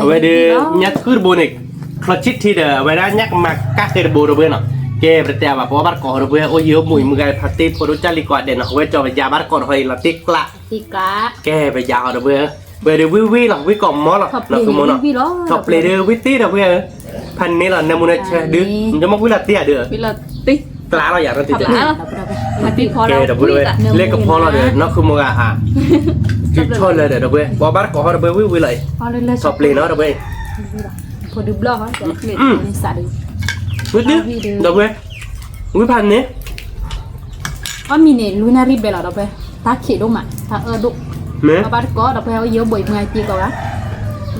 အဝဲဒၣ် ညၣ်ကုၢ်တဘိန့ၣ် ချီဆံထံဒီး အဝဲဒၣ်ညၣ်ကမၤကၣ်ဃဲတဘိဒီပုၢ်ဝဲၢ်နီၤ. ကဲ ပတတဲအါဘၣ် ပအီၣ်ဘၣ်တကိးဒီပုၢ်ဝဲၢ် အိၣ်ယံၤအိၣ်မုာ်အံၤ မုၢ်ဂၤဖးတ့ဖိဒိၣ်ကၢ်လံၤကိးဂၤဒဲးနီၤ အဝဲကၠီပယါဘၣ်တကိးဒီး ဟီအံၤလီၤတ့ကျး ကဲပယါဟီဒီပုၢ်ဝဲၢ်ဧၢ, ပဒီးဝံၣ်ဝံၣ်လီၤ ဝံၣ်ကိးမီလီၤ နီၢ်ဃုမိၢ်နီၤ, ထီၣ်ပျ့ၤဒီးဝံၣ်သ့ဒီပုၢ်ဝဲၢ်ဧၢ, ဖးန့ၢ်လီၤ နၢမူနၢဆၢဒုး နမ့ၢ်ဝံၣ်လီၤသ့ဧါဒုး ကျးလီၤယၤနီတံၢ် ကဲဒီပုၢ်ဝဲၢ် လၢကဖီလီၤဒီး နီၢ်ဃုမိၢ်ဂၤအါ ကဆီၣ်လၢာ်ဒီး ဒီပုၢ်ဝဲၢ် ပအီၣ်ဘၣ်တကိးဟီဒီပုၢ်ဝဲၢ် ဝံၣ်ဝံၣ်လီၤအံၤ ထီၣ်ပျ့ၤနီၤဒီပုၢ်ဝဲၢ်အံၤ ဝံၣ်သ့ဒီပုၢ်ဝဲၢ် ဝံၣ်ဖးန့ၢ် အီၣ်မံၤန့ၣ် လွံၢ်နၣ်ရံၣ်ဘဲလီၤဒီပုၢ်ဝဲၢ် တၢ်ခံးဒိၣ်မး တၢ်အၢၣ်ဒိၣ် အီၣ်ဘၣ်တကိးဒီပုၢ်ဝဲၢ် အိၣ်ယံၤအိၣ်ဘုာ်အံၤ မုၢ်ဂၤက့ၤကိးဂၤ ဝံၣ်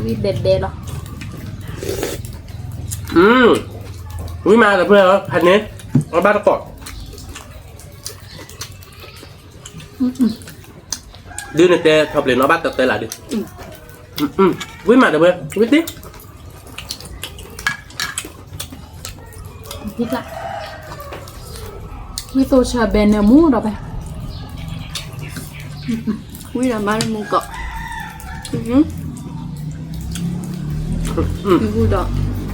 ဒဲဒဲလီၤ ဝံၣ်မးဒီပုၢ်ဝဲၢ်ဧၢ ဖးန့ၢ် အီၣ်ဘၣ်တကိး ဒုးနတဲထီၣ်ပျ့ၤနီၤဘၣ်တတဲလၢဒုး ဝံၣ်မးဒီပုၢ်ဝဲၢ် ဝံၣ်သ့ ဝံၣ်သိဆၢဘဲနၢမူဒီပုၢ်ဝဲၢ် ဝံၣ်ဒီးမါတမူကိး ဝံၣ်မး အီၣ်ဘၣ်တကိးနီၤဒီပုၢ်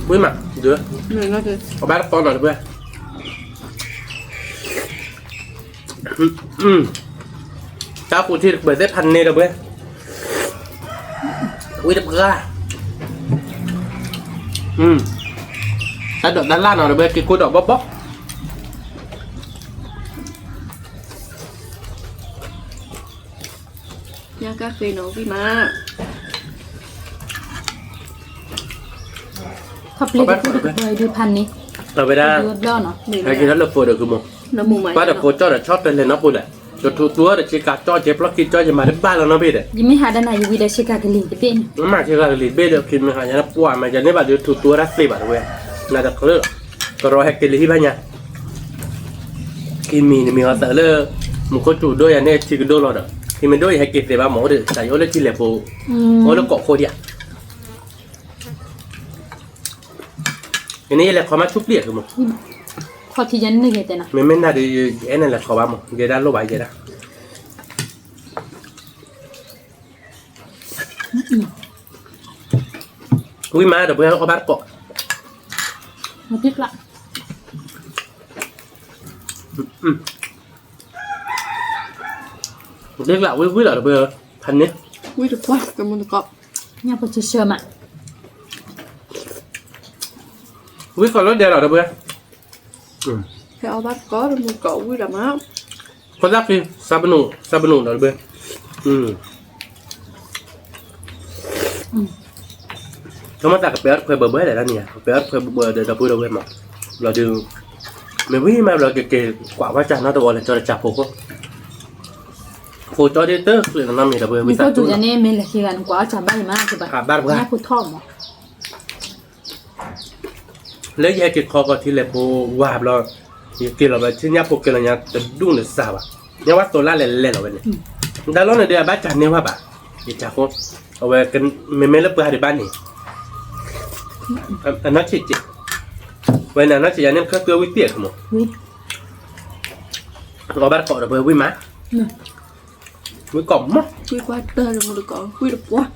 ဝဲၢ် တၢ်ကူၣ်ထံတပၢၤသ့ၣ်ဖးန့ၢ်ဒီပုၢ်ဝဲၢ် ဝံၣ်တပှၢ် တၢ်ဒိးတၢ်လၢ်နီၤဒီပုၢ်ဝဲၢ် က့ၤကိၢ်ဒီးဘီဘီ ညၣ်ကၣ်ဃ့နီၤ ဝံၣ်မး ခီၣ်ပျ့ၤတပူၤတပှၢ်အံၤဒုးဖးန့ၢ် အဝဲဒၣ် ဟဲက့ၤထီၣ်လၢဖိဒီးကုမိၢ် ပှၤဒီးဖိကၠီၣ်ဒီးဆီတလဲနီတပူၤလဲၣ် ယထူးသူအီၤဒီးဆ့ကၤကၠီၣ်ကဲပျီၢ်ခံကၠီၣ် ယမၤတဘၣ်လီၤနီတဘ့ၣ်ဒီး ယမ့ၢ်ဟးဒၣ်နၤယဝံၤဒီးဆ့ကၤကလံၤတဘ့ၣ်န့ၣ် မ့ၢ်ဆ့ကၤကလံၤတဘ့ၣ်ဒီး ခံမ့ၢ်ဟးယၤန့ၣ်ပှၢ်မး ယန့ၢ်ဘၣ်ဒီးထူးသူအီၤတၢ်သ့ဘၣ်တဝဲ နတချုးလီၤ ကရီဟဲက့ၤလံဟံၣ်ဘၣ်ညါ ခံမံၤနမံၤဟီသးလၢ မူခိၣ်စူၤဒိၣ်ယၤန့ၣ်ထံကဒိၣ်လီၤဒီး ခံမံၤဒိၣ်ယဟဲက့ၤသ့ဘၣ်မး အိၣ်ဒီးတၢ်ယအိၣ်လၢထံလဲၣ်ဖိ အိၣ်လၢကိးခိၣ်ဒံးဧါ ကန့ၣ်ယလဲၤခီမးဆူပျံၤအကမး မ့မ့ၢ်နၤဒီး ယအဲၣ်နၤလဲၤခီဘၣ်မး ယဲဒၣ်လိၣ်ဘၣ်ယဲဒၣ် ဝံၣ်မးဒီပုၢ်ဝဲၢ်အီၣ်ဘၣ်တကိး ဒ်ကျးဝံၣ်ဝံၣ်လီၤဒီပုၢ်ဝဲၢ် ဖးန့ၢ် ဝံၣ်တကွၢ်တမုၢ်တကိး ညၣ်ဖိဆံဆၢမး ဝံၣ်ကီးလၢဒဲးလီၤဒီပုၢ်ဝဲၢ် ဟဲအီၣ်ဘၣ်တကိးတမုၢ်တကိးဝံၣ်ဒီးမး ဖိသၣ်ဃံ စးပနူာ် စးပနူာ်ဒီပုၢ်ဝဲၢ် ကမၤသးကပဲအီၣ်တခွဲဘၢဘၢလဲၣ်ဒၣ်န့ၣ် ကပဲအီၣ်တခွဲဘၢဘၢဒီးဒီပုၢ်ဒီဝဲၢ်မး ဘျီဒီး မ့ၢ်ဝံၣ်မးဘျီကက့ၤကွၢ်ဝဲကၢ်နီတဝီလဲၤကၠီတၢ် ကၠီဖိခိၣ် ဖိကၠီဒ်တကျ့ၤနီတမံၤဒီပုၢ်ဝဲၢ် ဝံသးစူၤန့ၣ် မ့ၢ်လဲၤခံဂၤန့ၣ် ကွၢ်အီၣ်ကၢ်ဘၣ်အံၤမး ကဘၣ် ကဘၣ်တပှၢ် ညၣ်ဖိထီၣ်မး လၢယဟဲက့ၤခီကီၢ်ထံလဲၣ်ဖိဝၤဘျီ ယက့ၤလီၤဘၣ် ဆ့ညၣ်ဖိက့ၤလီၤညါတဒူၣ်န့ၣ်စၢ်ဘၣ် ညၣ်ဝဲသိးလၢလဲၤလဲၤလီၤဝဲန့ၣ် တၢ်လီၢ်န့ၣ်ဒီးအဘၣ်စၢ်န့ၢ်ဝဲဘၣ် ယစၢ်ဃိ အဝဲ မ့မ့ၢ်လၢပှၤဒံးဘၣ်န့ၣ် အနီၢ်ဆံးကဲး ဝဲန့ၣ်အနီၢ်ဆံးယၤန့ၣ် ခဲသွဲဝံသ့ၣ်အကမီၤ အီၣ်ဘၣ်တကိးဒီပုၢ်ဝဲၢ်ဝံၣ်မး ဝံၣ်ကိးမး ဝံၣ်ကွၢ်တၢ်တမုၢ်တကိး ဝံၣ်တပှၢ်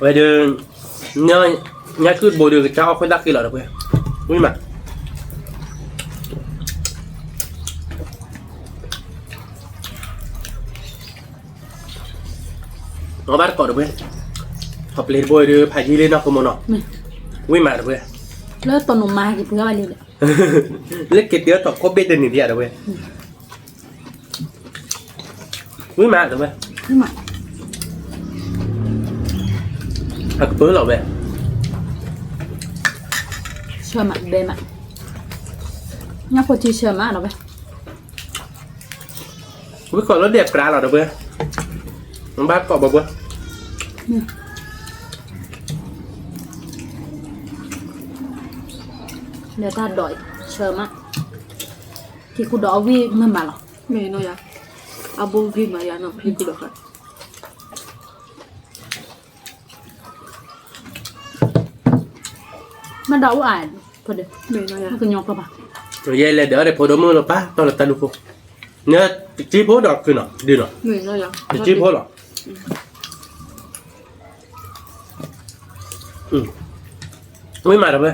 ဝဲဒီး ညၣ်ကုၢ်တဘိဒီးကစၢ်အီၣ်ခွဲးသၣ်ဃံလီၤဒီပုၢ်ဝဲၢ် ဝံၣ်မး အီၣ်ဘၣ်တကိးဒီပုၢ်ဝဲၢ် ထီၣ်ပျ့ၤတဘိဒီး ဖးယံၤလံနီၢ်ကမီၤနီၤ ဝံၣ်မးဒီပုၢ်ဝဲၢ် လၢတနီၤမၤက့ၤပှၤဘၣ်လံဒီး လၢက့ၤတ့ထီၣ်ခိၣ်ဘ့ၣ်တနံၤဒံးဧါဒီပုၢ်ဝဲၢ် ဝံၣ်မးဒီပုၢ်ဝဲၢ် အကပၢလီၤဝဲ ဆၢမးဘဲမး ညၣ်ဖိထံဆၢမးဒီပုၢ်ဝဲၢ် ဝံၣ်ကိးလၢဒဲးပြးလီၤဒီပုၢ်ဝဲၢ် ဘၣ်ကိးဘၣ်ဘၣ် ဒီးတၢ်ဒိးအံၤ ဆၢမး က့ၤကူဒီးအဝံၣ်မၤမးလီၤ မ့ၢ်နီၤယၤ အဘိဂံၢ်မးယၤနီၤ က့ၤကူဒီးဃါ မ့ၢ်ဒီးအိၣ်အါ ဖိဒိၣ် မ့ၢ်နီၤယၤ ကညီကီၢ်ဘၣ် ယဲလဲၤဒီးအီၤဒီးဖိဒိၣ်မုၣ်လီၤပၢ် တီၢ်လီၤတၢ်လူၤဖိ န့ၣ် တက့ဖိဒီးခုနီၤ ဒုနီၤ, တက့ဖိလီၤ, ဝံၤမးဒီးဝဲ,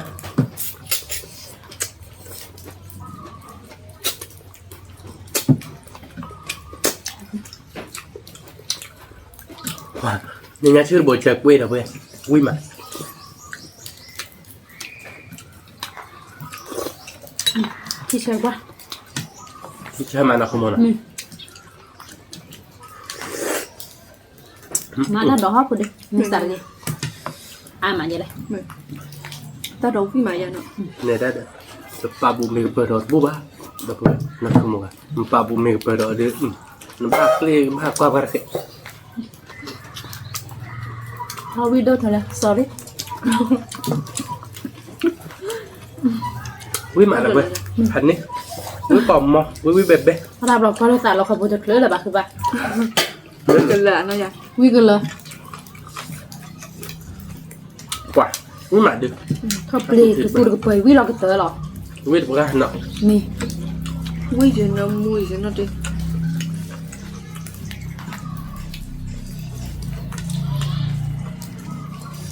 နညါဆၢတဘိဆၢကွ့ဒီးဝဲ, ဝံၤမး, ထံဆၢကွၢ်, ထံဆၢမးနီၤ ခိၣ်မနီၤ, မၤတၢ်ဒိးဟီၣ်ဖိဒ့, မ့ၢ်စးတဂ့ၤ, အါမးယဲလဲၣ်, တၢ်ဒိးဝံၣ်မးယဲနီၤ, နဲဒၣ်ဒီး, တပာ်ဘူးမ့ၢ်ကပၢၤဒီးတဘိဘၣ်, ဒီးပနၢ်ခိၣ်မဂၤ, နပာ်ဘူးမ့ၢ်ကပၢၤဒီးဒု, နဘၣ်ကျ့ၣ်ဘၣ်ကွၢ်ပှၤတဃဲး, ဟီၣ်ဝံၣ်ဒိၣ်ထီၣ်လဲၣ် sorry, ဝံၤမးလၢဝဲ, ဖးန့ၣ်, ဝံၤကိးမီၤ ဝံၤဝံၤဘဲဘဲ, တၢ်ဘျီကွၢ်လၢသးလီခီဖိတချုးလၢၤဘၣ်ဃုဘၣ်, ဝံၤကလၢၤ, ကွၢ်, ဝံၤမးဒု, ထီၣ်ပျ့ၤကသူတကပၤ ဝံၤလီၤကတၢၢ်လီၤ, ဝံၤတပှၤနီၤ, မ့ၢ်, ဝံၤယနီၤမူယနီၤတ့ၢ် တၢ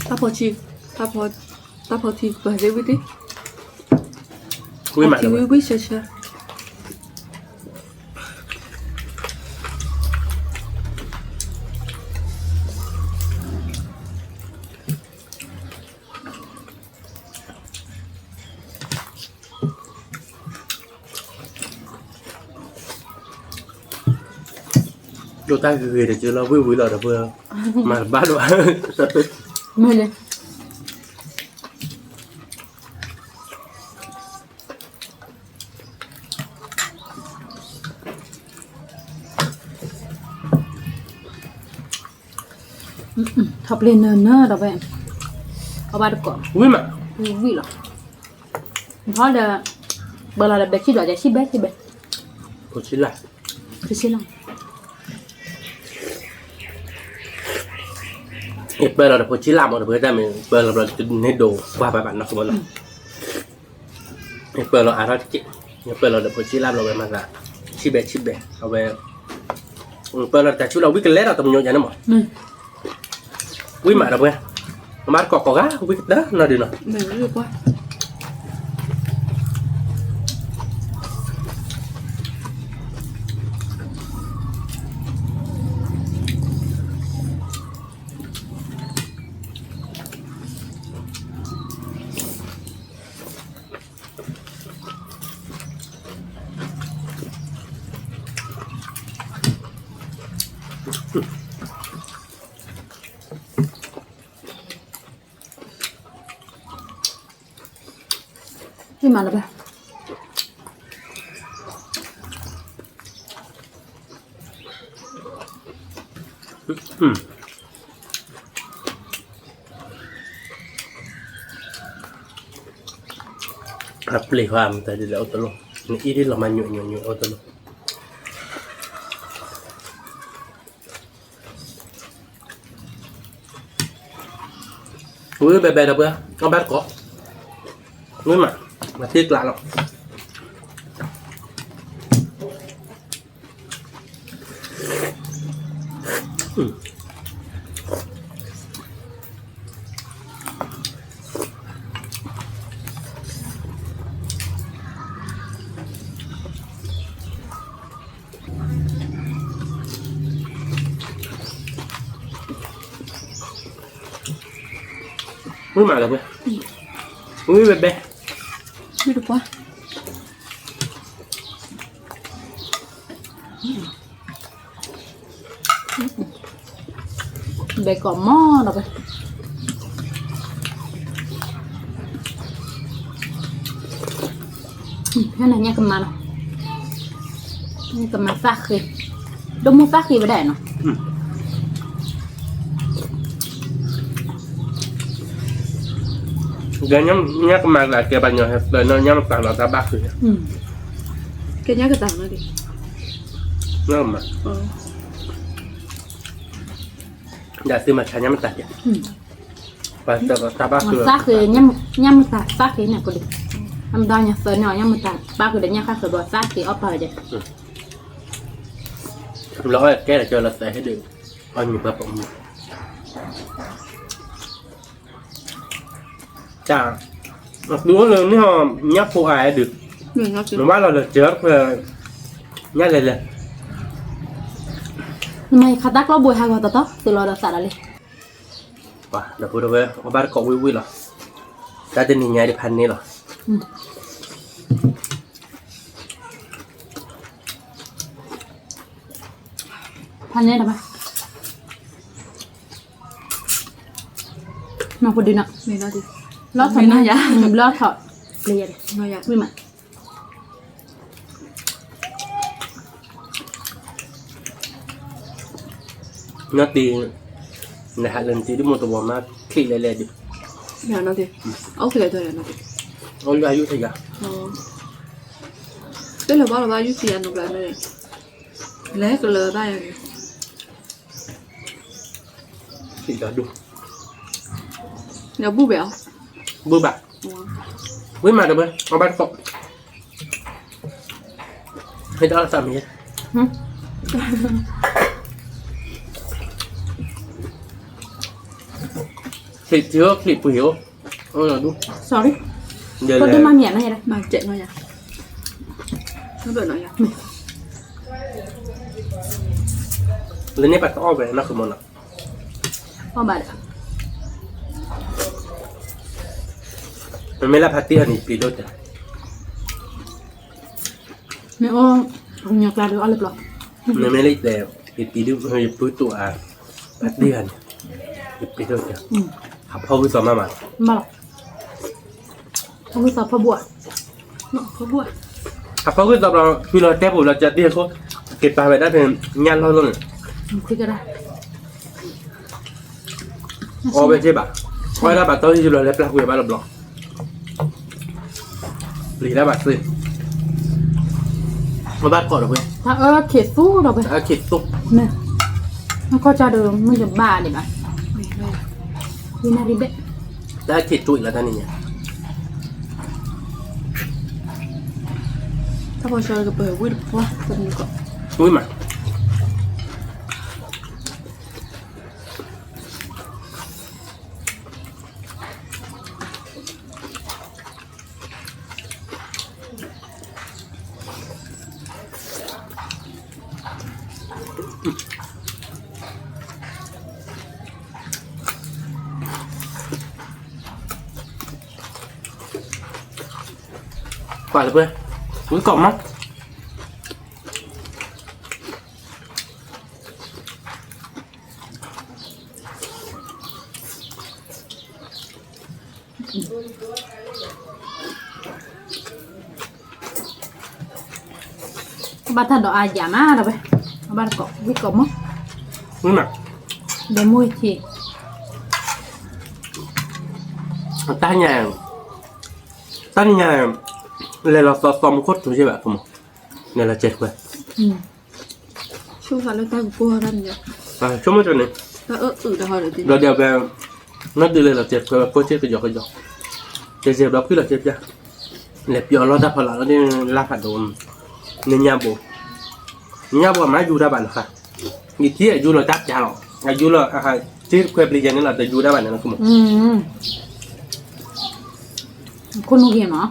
်ဖီထံ, တၢ်ဖီ, တၢ်ဖီထံပှၤသ့ဝံၤသ့, ဝံၤမးဝံၤဝံၤဆၢဆၢ, ဒိၣ်တၢ်ဂ့ၤဂ့ၤတက့ၢ်လီၤ ဝံၤဝံၤလီၤဒီးပှၤ, မၤတဘၣ်ဒိၣ်, မ့ၢ်လဲၣ် ထီၣ်ပျ့ၤနၢၤနၢၤဒီးဝဲ, အဘၣ်တကိး, ဝံၤမး, ဝံၤလီၤ, ထီၣ်ဒီး, ပၢလီၤဒီးဘဲဆံၣ်ဒီး ဆံၣ်ဘဲဆံၣ်ဘဲ, ဖိဆံလၢ်, ဖိဆံလၢ် ယပၢလီၤဒီးဖိဆံလၢ်မးဒီး ပတၢ်မ့ၢ်ပၢလီၤဘျီန့ၣ်ဒိးကွၢ်ဘၣ်ဘၣ်နီၢ်ကမီၤနီၤ, ယပၢလီၤအါထီၣ်တက့ၢ်, ယပၢလီၤဒီးဖိဆံလၢ်ဘျီဝဲမၤသး, ဆံၣ်ဘဲဆံၣ်ဘဲ အဝဲ, ပၢလီၤတၢ်ဆူလီၤဝံၤကလဲၤဒီးတမညိယၤန့ၣ်မး, ဝံၤမးဒီးပှၤ, မၤတကိးကိးဂၤ ဝံၤကတၢၢ်နီၤဒုးနီၤ ဟ့ၣ်မးလၢၤဘၣ်, အပျ့ၤဟါမတၤဒ်လဲၣ်အိၣ်တလိၣ်, နအံၤဒ်လီၤမၤညိးညိးညိးအိၣ်တလိၣ် ဝံၤဘဲဘဲဒီးပှၤ, အဘၣ်တကိး, ဝံၤမး, မၤသ့ကျးလီၤ. ဝံၤမးလၢၤဝဲ, ဝံၤဘဲဘဲ, ဝံၤတပှၢ်, ဘဲကိးမီၤဒီးဝဲ ဖဲန့ၣ်ညၣ်ကမၤလီၤ, ညၣ်ကမၤသၣ်ဃ့, ဒိၣ်မိၢ်သၣ်ဃ့ဝဲဒၣ်နီၤ, ကဲညၣ်ကမၤကဲဘၣ်ညီဟဲသၢနီၤ ညၣ်မတၤလီၤတၢ်ဘၣ်ဃ့, ကဲညၣ်ကတၢ်နီၤဒံး, ညၣ်ကမၤ, ဒ်သုမၤဆါညၣ်မတၤကဲ, ပှၤတၢ်ဘၣ်ဃ့, သၣ်ဃ့, ညၣ်မတၤသၣ်ဃ့န့ၣ်ကဒံး, အမတၤညၣ်သၢန့ၣ် ညၣ်မတၤဘၣ်ဃ့ဒီးညၣ်ဃၣ်ဃ့ဘျီသၣ်ဃ့အီၣ်ပာ်ဝဲကဲ, လီၤအီၣ်ကဲလီၤကၢလီၤသးဟ့ၣ်ဒုး, အီၣ်မ့ၤပှၤပိာ်မုၣ်, တၢ်, အသူအိၣ်လၢန့ၣ်ဟီ, ညၣ်ဖိအါဒုး, နဘၣ်လီၤလၢစၢၤခွဲ, ညၣ်လဲၤလဲၤ, နမၤယခါတၢ်ကျီၢ်ဘိဟးဂီၤတီတီ သုလီၤဒီးသးဒီးလံ, ပှၤဒီပုၢ်ဒီဝဲၢ် အီၣ်ဘၣ်တကိးဝံၣ်ဝံၣ်လီၤ, တၢ်တနံၤညါဒ်ဖးန့ၣ်လီၤ. ဖးန့ၣ်တဘၣ်, နီၢ်ဖိဒုနီၤ, လီၤထီၣ်, လီၤထီၣ်, ဝံၣ်မး, နီၢ်တံၤ, နဟးလၢနတံၤဒ်မိၢ်တဝီမး ချံးလဲၤလဲၤဒုး, အိၣ်လၢအယုၢ်ထယါ, တလၢၤဘၣ်လၢၤဘၣ်ယုၢ်ထယါနီဘျီန့ၣ်, လဲၤကလၢၤဘၣ်ယၤန့ၣ် ဒူၣ်, ဘုၣ်ဘၣ်, ဝံၣ်မးတဘၣ်, အီၣ်ဘၣ်တကိး, ဟဲတအီၣ်သးမ့ၢ်, ချံးထံအိၣ်ချံးပှ့ၤအိၣ်, ဒူၣ်, sorry, မၤစဲးနီၤယၤ, လၢန့ၣ်ပှၤတအီၣ်ဝဲနီၢ်ကမီၤနီၤ, အီၣ်ဘၣ်ဒီး, မ့မ့ၢ်လၢဖါတံၢ်အီၤန့ၣ် ပျံၤဒိၣ်တၢ်, မ့ၢ်အိၣ်, ညီကျါဒီးအီၣ်လၢပျီ, မ့မ့ၢ်လၢယတဲ, ယတံၤဒုး ယပုၢ်တူၢ်အါ, ဖါတံၢ်အီၤန့ၣ်, ယပျံၤဒိၣ်တၢ်, ဟးဖီၣ်ဂုၢ်သီမးမး, ဟးဖီၣ်ဂုၢ်သီဖီၣ်ဘိ, ဟးဖီၣ်ဂုၢ်သီဘျီ ဖုလီၤတဲပူၤလီၤကၢတံၢ်အခိၣ်, က့ၤပာ်ဝဲဒၣ်ဖဲညၣ်လီၢ်လီၢ်န့ၣ်, အီၣ်ဝဲက့ၤဘၣ်, အီၣ်ဝဲဒၣ်ဘၣ်တီၢ်ယံၤဘျီလဲၤပျၢ်ကွံာ်ဘၣ်လီၤဘျီ, ပျံၤတၢ်ဘၣ်သ့, အဘၣ်တကိးဒီးဝဲ, တၢ်အၢခံးသူဒီးဝဲ, တၢ်အၢခံးသူ, မ့ၢ်, နခီၣ်ကၢ်ဒီးမုၢ်တဘၣ်ဒံးဘၣ်, ဝံနၣ်ရံၣ်ဘ့ၣ်, တၢ်အၢခံးသူအံၤလီၤတၢ်နံၤညါ, တၢ်ဖီၣ်ဆၢကပၢၤဝံၣ်တပှၢ်, ဝံၣ်မး ပှၤလၢပှဲၤ, ဝံကိးမး, ဘၣ်တၢ်ဒီးအါယၤမးဒီးဝဲ, အဘၣ်တကိး ဝံကိးမး, ဝံမး, ဒီးမူထံ, တၢ်ညါ, တၢ်နံၤညါ, လဲၤလီၤသီသီမူခိၣ်ထူယဲၢ်ဘၣ်ကမး, လဲၤလီၤစဲးခွဲ ဆိကမိၣ်တၢ်န့ၣ်, ဒီးဒီးဝဲ, နီၢ်ဒုးလဲၤလီၤစဲးခွဲဝဲကိးစ့ၢ်ကယီကယီ, စဲးစဲးဘျီဖုၣ်လီၤစဲးပျၢ်, လဲၤပျီလီၢ်တၢ်ဖီလာ်လီၤန့ၣ်လါဖးဒိၣ်, နညါဘိ, နညါဘိမ့ၢ်ယူၤတၢ်ဘၣ်လီၤဃာ်, ယထံၣ်အယူၤလီၤတၢ်ပျၢ်လီၤ, အယူၤလီၤ, စ့ခွဲပျံၤယဲန့ၣ်လီၤ တယူၤတၢ်ဘၣ်န့ၣ်လီၤကမး, ခိၣ်နူာ်ဂ့ၤမး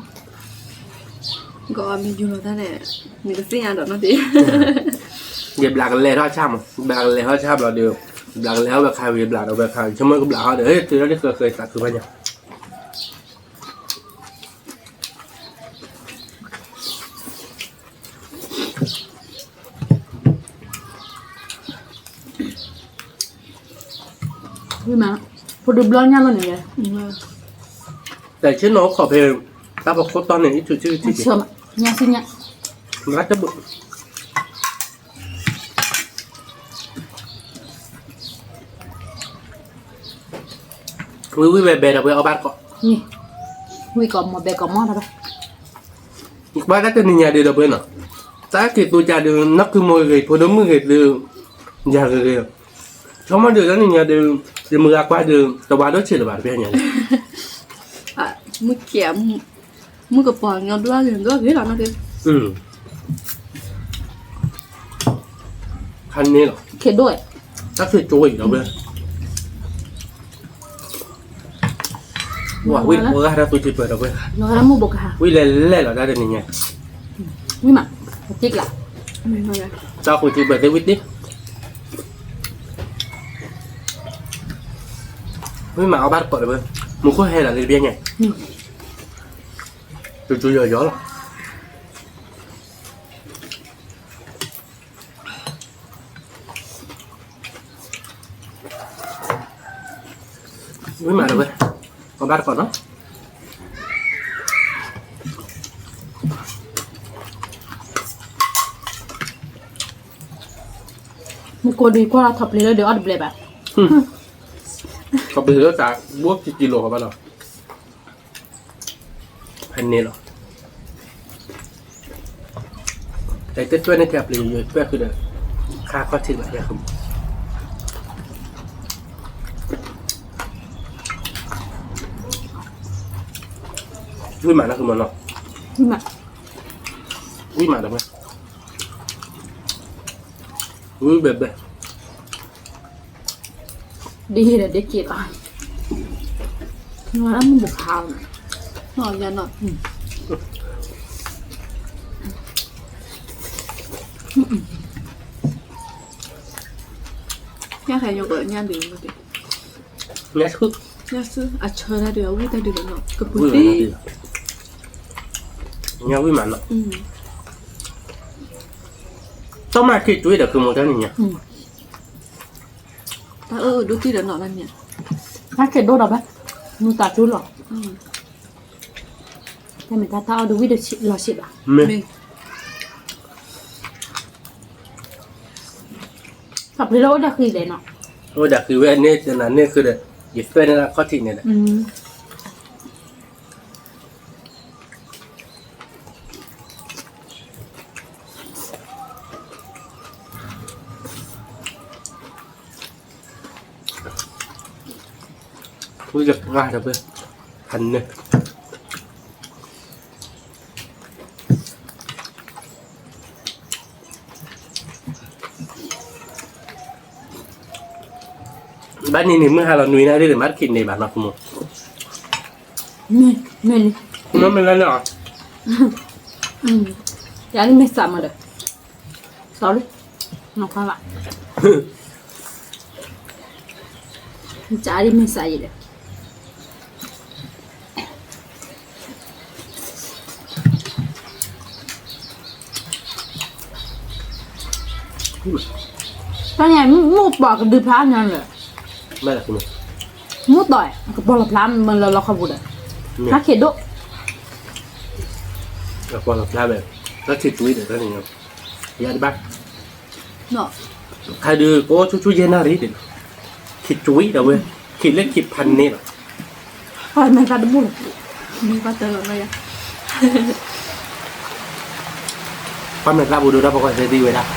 ကမ့ၢ်ယူၤလီၤတၢ်န့ၣ်, နကသ့ၣ်ညါဒီးနီၢ်သ့ၣ်, ယဘျးကလဲၤထီၣ်ဆၣ်မး, ဘျးကလဲၤထီၣ်ဆၣ်ဘျီဒီး, ဘျးကလဲၤထီၣ်ဝဲခါဝံၤ ဘျးဒီးဝဲခါဝံၤ ဆိကမိၣ်ကဘျးထီၣ်ဒီး တုၤထီၣ်ဒ်ဃၢၤဃၢၤသးခုဘၣ်ညါ ဝံၤမး, ဖိဒုဘျီညၣ်လိၣ်န့ၣ်, တဆ့ၣ်နီၤအိၣ်ခိးဖဲ, တၢ်ဖီခိၣ်တီၢ်န့ၣ် အံၣ်ထူးဆံၣ်ကထံၣ်, ညၣ်စံၣ်ညၣ်, မၤတဘၣ်, ဝံၤဝံၤဘဲဘဲဒီးဝဲအီၣ်ဘၣ်တကိး, ဝံၤကိးမီၤဘဲကိးမီၤတဘၣ်, ကွၢ်တၢ်တနံၤညါဒုးဒီးပှဲၤနီၤ, တၢ်က့ၤသူကၢ်ဒုး နီၢ်ကုမီၤဂ့ၤ ဖိဒိၣ်မုၣ်ဂ့ၤဒုး, ယၤဂ့ၤဂ့ၤ, ဆိကမိၣ်ဒုးတၢ်နံၤညါဒုး, ယမုၢ်ဂၤကွၢ်ဒုး တဝါဒိၣ်ဆံးလၢၤဘၣ်တဖဲညါန့ၣ်, မုၢ်ကဲ, မုၢ်ကပီၤညီဒွဲၣ်ဂ့ၤဒွဲၣ်ဂ့ၤလီၤနီၢ်ဒုး အ ဖးန့ၢ်လီၤ, တၢ်ခံးကၠိအံၤဒီးဝဲ, ဝဲဝံၤလၢပှၤဂၤတၢ်သူစံးပၢၢ်ဒီးဝဲ, ဝံၤလဲၤလဲၣ်လီၤတၢ်တနံၤညါ, ဝံၤမး, တံကျး, တၢ်သူစံးပၢၢ်သ့ဝံၤတံၢ်, ဝံၤမးအီၣ်ဘၣ်တကိးဒီးဝဲ, မူခိၣ်ဟဲလီၤလၢတဘျဲၣ်ညါ, ကၠိကၠိယီၤယီၤလီၤ. ဝံၤမးတဝဲ, အီၣ်ဘၣ်တကိးနီၤ, မူကိးဒံးကွၢ်လီၤထီၣ်ပျ့ၤလၢဒုးအီၣ်တဘျဲၣ်ဘၣ်, ထီၣ်ပျ့ၤလၢတၢ်ဘိကံကံလိာ်ဃီဘၣ်လီၤ. ဖဲန့ၣ်လီၤ, တၢ်တတွဲၣ်န့ၣ်ထဲအပျ့ၤယွၤတွဲၣ်ဃုာ်ဒီး, ခါခီၣ်ထံးလီၤယဲၢ်ဃုာ်, ဝံၤမးနီၤဃုာ်မးနီၤ, ဝံၤမး, ဝံၤမးဒီး, ဝံၤဘဲဘဲ ဒ်ဒီးဒ်က့ၤလီၤ, နမ့ၢ်ဘခါ, နီၢ်ယါနီၢ်, ညၣ်ခဲယိကညၣ်ဒုး, ညၣ်ဆူ, ညၣ်ဆူ, အဆၢတၢ်ဒုး အဝံၣ်တၢ်ဒုးလီၤနီၤ, ကပူၤသ့, ညၣ်ဝံၣ်မးနီၤ, တၢ်မၤက့ၤတွံၢ်ဒီးကမိၢ်တၢ်နံၤညါ တၢ်အၢၣ်ဒိၣ်တံၢ်ဒီးနီၢ်လၢန့ၣ်, တၢ်ကဲဒိၣ်ဒီးဘၣ်, မုၢ်သးတူၢ်လီၤ, တၢ်မ့ၢ်တၢ်တၢ်အီၣ်ဒိၣ်ဝံၣ်ဒီးလီၤဆံးဘၣ်, မ့ၢ်, ခီဖျိလၢအိၣ်ဒၣ်ဃံလဲၣ်နီၤ, အိၣ်ဒၣ်ဃံဝဲန့ၣ် တနၤန့ၣ်ဃုာ်ဒီး, ယသွဲၣ်န့ၢ်လၢခီၣ်ထံးန့ၣ်ဒီး ဝံၤလၢပှၢ်ဒီးပှဲၤ, ဖးန့ၢ်, ဘၣ်န့ၣ်န့ၣ် မုၢ်ဟါလီၤနွံနၣ်ရံၣ်ဒီး မၤတခံန့ၢ်ဘၣ်နီၤ ကမိၢ်, မ့ၢ်လၢန့ၣ်, ယၤလံမ့ၢ်စးမးဒီး, sorry, နီၢ်ခွါဘၣ်, ယၤလံမ့ၢ်စးယံၤဒီး တၢ်န့ၣ် မုၢ်ပှၢ်ကဒုဖျါညါလၢာ်, မုၢ်တီၢ် ကပီၤလီၤဖျါမၢလၢလီခီပူၤဒီး, ဟးခ့ဒိၣ်, ကပီၤလီၤဖျါဝဲ, လၢထံၣ်ကွံဒီးတၢ်န့ၣ်, ယၤတဘၣ်, ခါဒုးကအိၣ်ဆူၣ်ဆူၣ်ယဲၢ်နၣ်ရံၣ်ဒီး, ခံကွံဒီးဝဲ, ခံလၢခံဖးန့ၢ်လီၤ, မ့ၢ်သးတဘူၣ်လီၤ, မ့ၢ်ဘၣ်တၢ်လီၤလၢယၤ ပှၤမဲာ်သၣ်ပူၤဒိၣ်တၢ်ဖိခွါသ့သံဝဲဒၣ်,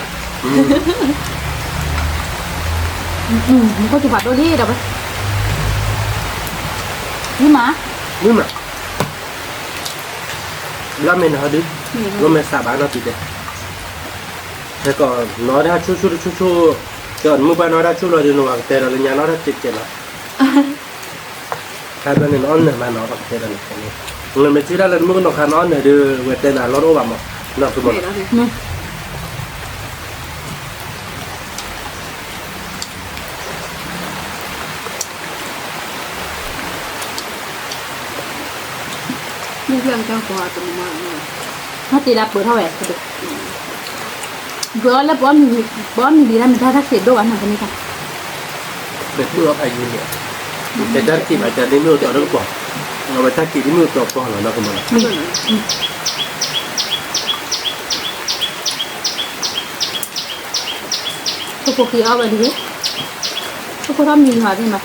မူခိၣ်စူၤဖးဒိၣ်လံဒီးဝဲ, မုၢ်မး, မုၢ်မး, ဘျီမ့ၢ်နဟီဒု, ဘျီမ့ၢ်စးဘၣ်နီၢ်တံၤတဲ, ဟဲကီးနီၢ်တၢ်ဆူၣ်ဆူၣ်တဆူၣ်ဆူၣ်, ကီးနမုၢ်ပှၢ်နီၢ်တၢ်ဆူၣ်လီၤဒုး နဝၤကတဲဒီးလၢညါနီၢ်တၢ်စဲးစဲးလီၤ ခါဘျီန့ၣ် နအီၣ်နၢၤမးနီၤ ပှၤကတဲဒီးန့ၣ်, နမ့ၢ်ထံၣ်တၢ်လၢနမုၣ်ကနီၤခါနအီၣ်နၢၤဒီး ဝဲတဲနၤလီၢ်တအိၣ်ဘၣ်မး, နီၢ်သုမး, မ့ၢ်တ့ဒၣ်ပၢၢ်ထီၣ်ဝဲ, ပၢၢ်အီၤလၢပအီၣ်မံၤလံတၢ်မ့ၢ်တၢ်တၢ်စံးဒိၣ်ဘၣ်နီၤ ကန့ၣ်တၢ်, ပၢၢ်အီၤဖးယံၤန့ၣ်, တဲတၢ်တကံၢ်ဘၣ် တၢ်ဒ်မ့ၢ်အိၣ်တီၤတကပီၤ, အဝဲတၢ်ကံၢ်ဒ်မ့ၢ်အိၣ်တီၤကပီၤလီၤ နီၢ်ကမီၤလီၤ. ထိၣ်ဖိခံအီၣ်ဝဲဒၣ်, ထိၣ်ဖိထီၣ်မံၤလံဟီဒ်မး,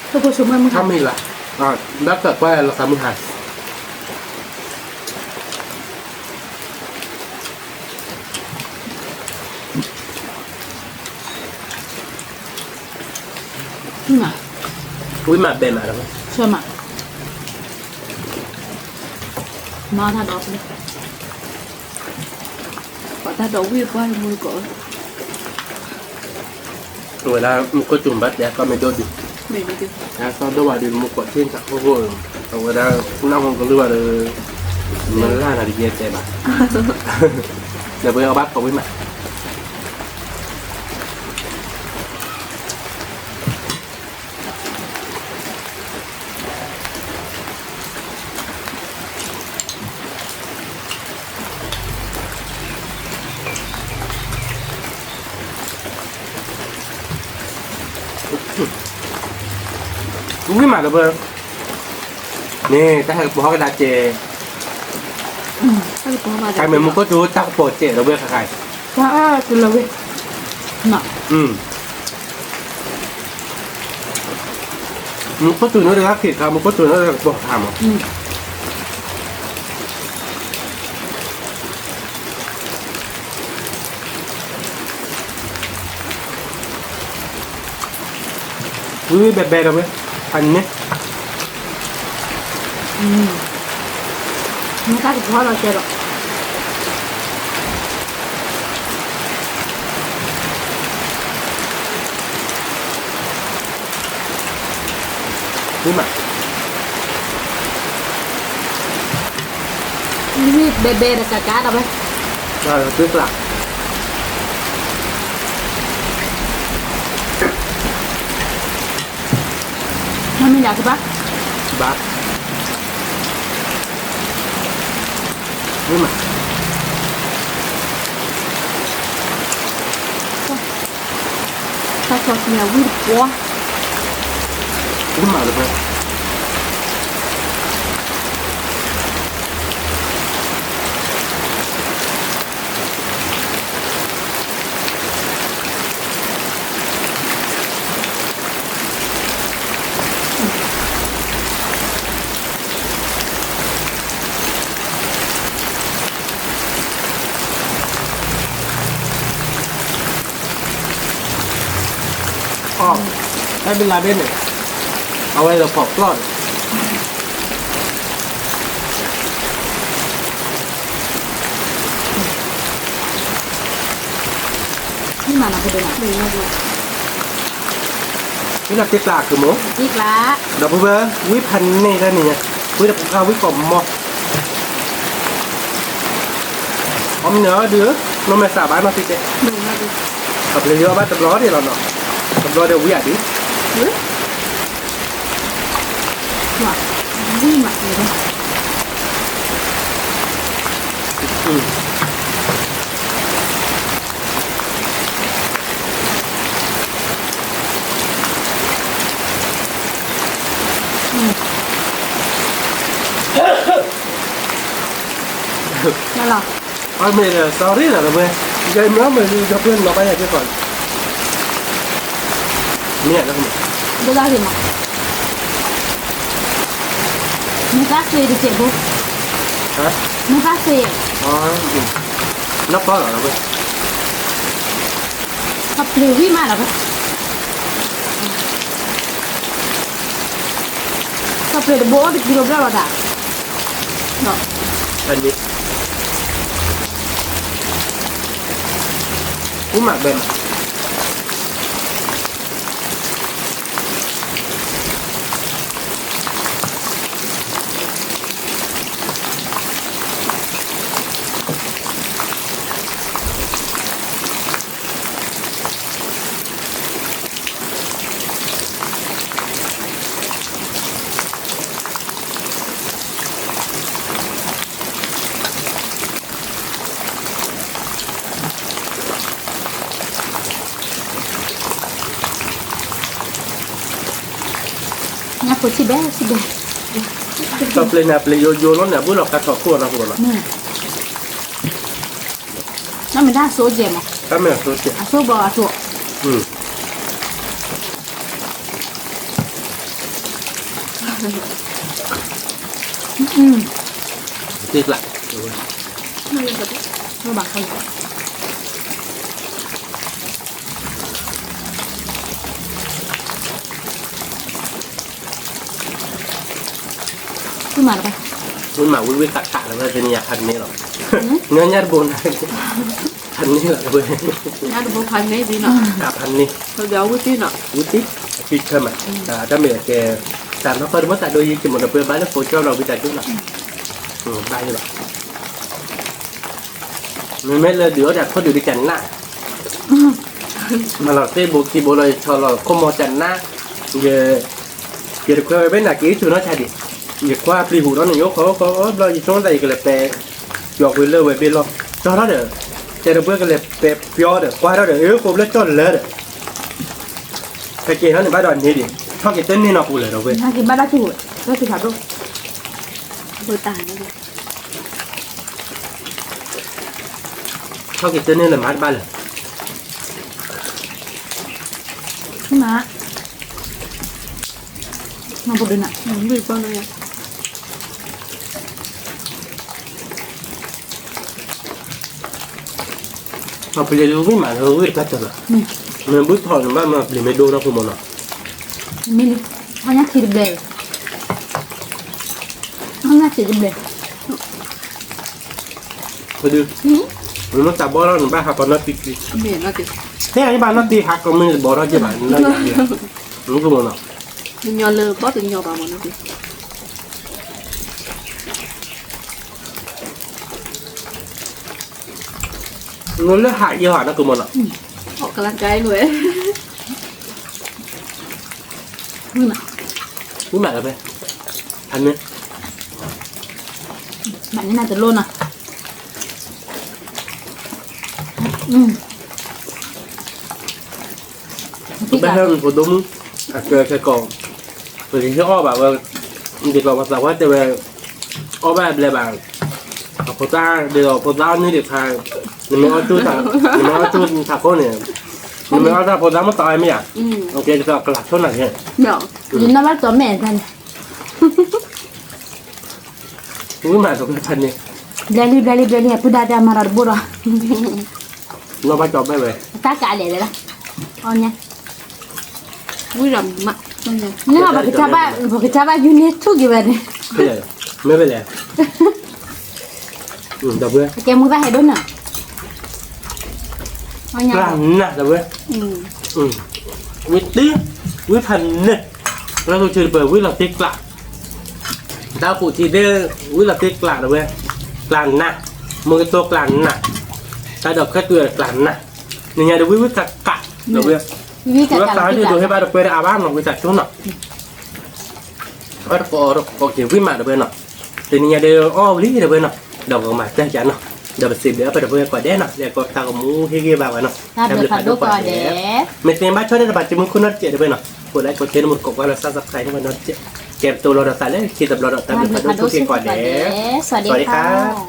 ထိၣ်ဖိဆိမိၣ်မုၢ်ဟါ, ဘၣ်သးကွၢ်လီၤသးမုၢ်ဟါ ဝံၤမးဘဲမးဒီး, ဆၢမး, မၤတၢ်ဒီး, ပှၤတၢ်ဒီးဝံၣ်ပှၢ်မုၢ်ကီး, အဝဲဒၣ်မူခိၣ်စူၤဘၣ်တဲအသီၣ်မ့ၢ်ဒိၣ်ဒံး, အသီၣ်ဒိၣ်ဘၣ်ဒီးမူခိၣ်ထံၣ်တၢ်ခိၣ်ခိၣ်, အဝဲဒၣ်နၢ်ဟူကလုၢ်ဘၣ်ဒီး, မ့ၢ်လၢ်နၤတကဲတဲဘၣ်, ဒီးပဝဲအီၣ်ဘၣ်ကိးဝံၣ်မး ဝံၣ်မးဒီးပ, န့ၣ် တၢ်ဟဲကပီၤဟီၣ်ကဒါကဲ, တၢ်မ့ၢ်မူခိၣ်စူၤတၢ်ကပီၤကဲဒီးဝဲခါခါ, မူခိၣ်စူၤန့ၣ်တဂၤက့ၤခါ မူခိၣ်စူၤန့ၣ်တဂၤကပီၤခါမး ဝံၣ်ဝံၣ်ဘဲဘဲဒီးဝဲ, ဖးန့ၣ်, မ့ၢ်တၢ်ကပီၤလီၤကဲဒီး, ဝံၣ်မး, ဝံၣ်ဝံၣ်ဘဲဘဲဒီးကကးဒီးဝဲ, သွ့ကျး မ့ၢ်ညါကဘၣ်, ဘၣ်, မ့ၢ်မး, တၢ်ဆီဆံန့ၣ်ဝံၣ်တပှီၤ, မ့ၢ်မးလၢဖဲ အီ, ဟဲဘံလၤဒ့န့ၣ်, အဝဲဒီးဖီၣ်ကျီၢ်န့ၣ်, ဝံၣ်ဒီးတ့ကျးကမ့ၢ်, ဒီးပဝဲဝံၣ်ဖးန့ၢ်တၢ်န့ၣ်ညါ, ဝံၣ်ဒီးပှၤဝံၣ်ကိးမီၤ, အီမ့ၢ်န့ၣ်အီဒုး, နီၢ်မဲာ်သးဘၣ်နီၢ်သံတဲ, အပျ့ၤယီဘၣ်တဘျီဒံးလီၤနီၤ, တဘျီဒီးဝံၣ်အဒံး ဝံၣ်မး, လီၤ, အမ့ၢ်ဒီး sorry လီၤဝဲ, ယမ့ၢ်မ့ၢ်ဒီး ပှၤနီၤဘၣ်ယၤက့ၤကီး, မ့ၢ်, ဒ်လဲၣ်ဂ့ၤမး, မ့ၢ်သးစ့တစဲးဖိ, မ့ၢ်သးစ့, နီၢ်ပီၢ်လီၤဝဲ, ခီပျ့ၤဝံၣ်မးလီၤဝဲ, ခီပျ့ၤတဘိအိၣ်တကံလိဘျီလီၤဒၣ်, ဝံၣ်မးဘဲမး ညၣ်ဖိဆံးဘဲဆံးဘဲ, ကီၢ်ပျ့ၤန့ၣ် ပျ့ၤယိယိလီၤန့ၣ် အဘုၣ်လီၤကါထီၣ်ခိၣ်အီၤနီၢ်ဖိလီၤ, နမ့ၢ်တၢ်အဆိကဲမး, တၢ်မ့ၢ်အဆိကဲ, အဆိဘီအဆိ, သ့ကျး, ဘၣ်ခီလီၤ ဝံၣ်မးတဘၣ်, ဝံၣ်မးဝံၣ်ဝံၣ်ခးခးလီၤ တနံၤညါခါတန့ၢ်လီၤ, ညီညၣ်တဘိနၤ, ဖးန့ၢ်လီၤဝဲ, ဖးန့ၢ်, ဝံၤတံၢ်, အဖံထၢမး, တၢ်မ့ၢ်ကဲ, တၢ်နီၢ်ကီၢ်တဘိသးဒိယံၤက့ၤမ့ၢ်ဒီး ပဘၣ်လၢဖိကၠီလီၤဝံသးစူၤလီၤ, ဘၣ်လၢၤဘၣ်, မ့မ့ၢ်လၢဒုးအီၣ်တၢ်ခိၣ်ဒုးဒ်ကနၣ်, မၤလီၤသ့ၣ်ဘိခံဘိလီၤ ယဆီလီၤခိၣ်မီၤကနၣ်, ယ ယတခွဲဝဲဘၣ်နာ်က့ ယဆိနီၢ်ဆါဒံး, ယခွါပျံၤဟူးဒီးန့ၣ် ယအိၣ်ခိးအိၣ်ခိးဘျီ ယဆိကမိၣ်သး ယကလဲၤပဲာ် ယီၤကွံာ်လၢဝဲဘ့ၣ်လီၤ, ကၠီထီၣ်ဒီး, တဲဒီးပှဲၤကလဲၤပဲာ်ပျီဒီး ကွၢ်ထီၣ်ဒီး အ့ၣ် ဃိဘျၢၣ်ကၠီၣ်လၢဒီး, ဟဲက့ၤထီၣ်န့ၣ်ဘၣ်ဒီးန့ၣ်ဒံး, ထီၣ်က့ၤတန့ၢ်နီၢ်ပူၤလၢၤဒီးဝဲ, ဘၣ်က့ၤဘၣ်ဒၣ်က့ၤ, ဘၣ်က့ၤဖးဒိၣ်, ဘိတၢ်န့ၣ် ထီၣ်က့ၤတန့ၢ်လၢမၤတဘၣ်လၢၤ, မၤ, မၤပဒုးနၤ, ပျ့ၤဝံၣ်မးလၢဝံၣ်တဖၣ်တၢၢ်လီၤ, မ့ၢ်ဘုၣ်ထီၣ်န့ၣ်ဘၣ်မၤပျ့ၤမ့ၢ်ဒိနီၢ်ခိမ့ၢ်နီၤ, မ့ၢ်လံ, အညၣ်ထံတဘျဲၣ်, အညၣ်ထံတဘျဲၣ် ဒုး, မ့ၢ်တၢ်ဘီထီၣ်န့ၣ် ဘၣ်ဟးကီးနီၢ်တံၢ်တံၢ်, ဟဲယဘၣ်နီၢ်တံၢ်ဟးကီးမ့ၢ်ဘီထီၣ်က့ဘၣ်, မ့ၢ်ကမ့ၢ်နီၤ, ညီလၢဘီတညီဘၣ်မ့ၢ်နီၢ်တံၢ်, နလၢဟးယဟးနီၢ်ကမ့ၢ်နီၤ, အီၣ်ကလၤကါလွဲၢ် ဝံၤမးလီၤဖဲ, ဖးန့ၢ်, မၤန့ၢ်နၤတလိၣ်နီၤ, ပဘၣ်ဟဲဖိဒိၣ်မုၣ်, အကဲကဲကီး, ပကဟ့ၣ်အီၣ်ဘၣ်ဝဲ, ဒ်သိးပှၤသးပှၢ်တဲဝဲ, အီၣ်ဘၣ်ဘျဲဘၣ်, အဖိသၣ်ဒ်သိးဖိသၣ်အီၣ်န့ၢ်ဒံးခါ, နမ့ၢ်အီၣ်ဆူၣ်, နမ့ၢ်အီၣ်ဆူၣ်ထးခိၣ်န့ၣ်, နမ့ၢ်အီၣ်တၢ်ဖိသၣ်မ့ၢ်သးအီၣ်မ့ၢ်ဧါ, ကဲဒ်သိးကလၤဆိနၤက့, ယနီၢ်ဘၣ်တီၤမဲာ်န့ၣ် ဝံၤမးတဖၣ်န့ၣ်, ဘျဲလံ ဘျဲလံ ဘျဲလံ ပုၢ်ဒါတဲမၤဒီးတဘိဒီး, နီၢ်ဘၣ်ကၠီဘၣ်ဝဲ, တၢ်ကးလဲၣ်လဲၣ်, အီညါ, ဝံၤဒီးမး, န့ၣ် ပကစၢ်ဘၣ် ပကစၢ်ဘၣ်ယူၤန့ၢ်ထူၣ်က့ၤဝဲန့ၣ်, မ့ၢ်ဝဲလဲၣ်, ဒီပုၢ်ဝဲၢ်, ကဲမူသၣ်ဟဲဒိၣ်နၤ, ကျါနးဒီပုၢ်ဝဲၢ်, ဝံၤတံၢ်, ဝံၤဖးန့ၢ်, လၢထူၣ်ဆံတပၢၤ ဝံၤလီၤသ့ကျး တၢ်အိၣ်ဖှိၣ်ထံသ့ၣ်, ဝံၤလီၤသ့ကျးဒီပုၢ်ဝဲၢ်, ကျးနး, မ့ၢ်ကတိၤကျးနး, တၢ်ဒီးခဲတုၤကျးနး, နညါဒီးဝံၤဝံၤကးကး, ဒီပုၢ်ဝဲၢ်သးဒ်ဒိးဟ့ၣ်ဘၣ်ဒီပုၢ်ဝဲၢ်ဒီးအါဘၣ်နီၤ ဝံၤသးဆိနီၤ, အတကိးအီတကိးက့ၤဝံၤမးဒီပုၢ်ဝဲၢ်နီၤ, တနံၤညါဒီးအီၣ်ဝံၤလံဒီပုၢ်ဝဲၢ်နီၤ, ဒီးပကမၤတၢ်ကနီၤ, ဒီးပစံးဘျုးအပဒီပုၢ်ဝဲၢ်ကိးဂၤဒဲးနီၤ လၢကိးပတၢ်ဂီၤမူဟ့ၣ်ဂံၢ်ဘါဝဲနီၤ, တၢ်ဘျုးဖးဒိၣ်ကိးဂၤဒဲး, မ့ၢ်သ့ဘၣ်ဆိန့ၣ် တဘၣ်စံးမုၢ်ခိၣ်နီတစဲးဒီပုၢ်ဝဲၢ်နီၤ, ကိးlikeကိးshareန့ၣ်မ့ၢ်ကိးကွၢ်လၢ subscribe န့ၣ်မ့ၢ်နီတစဲး, ကဲပတိၤလီၤဒီးသးလၢခံတဘျီဒီး တၢ်ဘျုးဖးဒိၣ်ဆိၣ်ဂ့ၤကိးဂၤဒဲး, စဝၤဒံခါ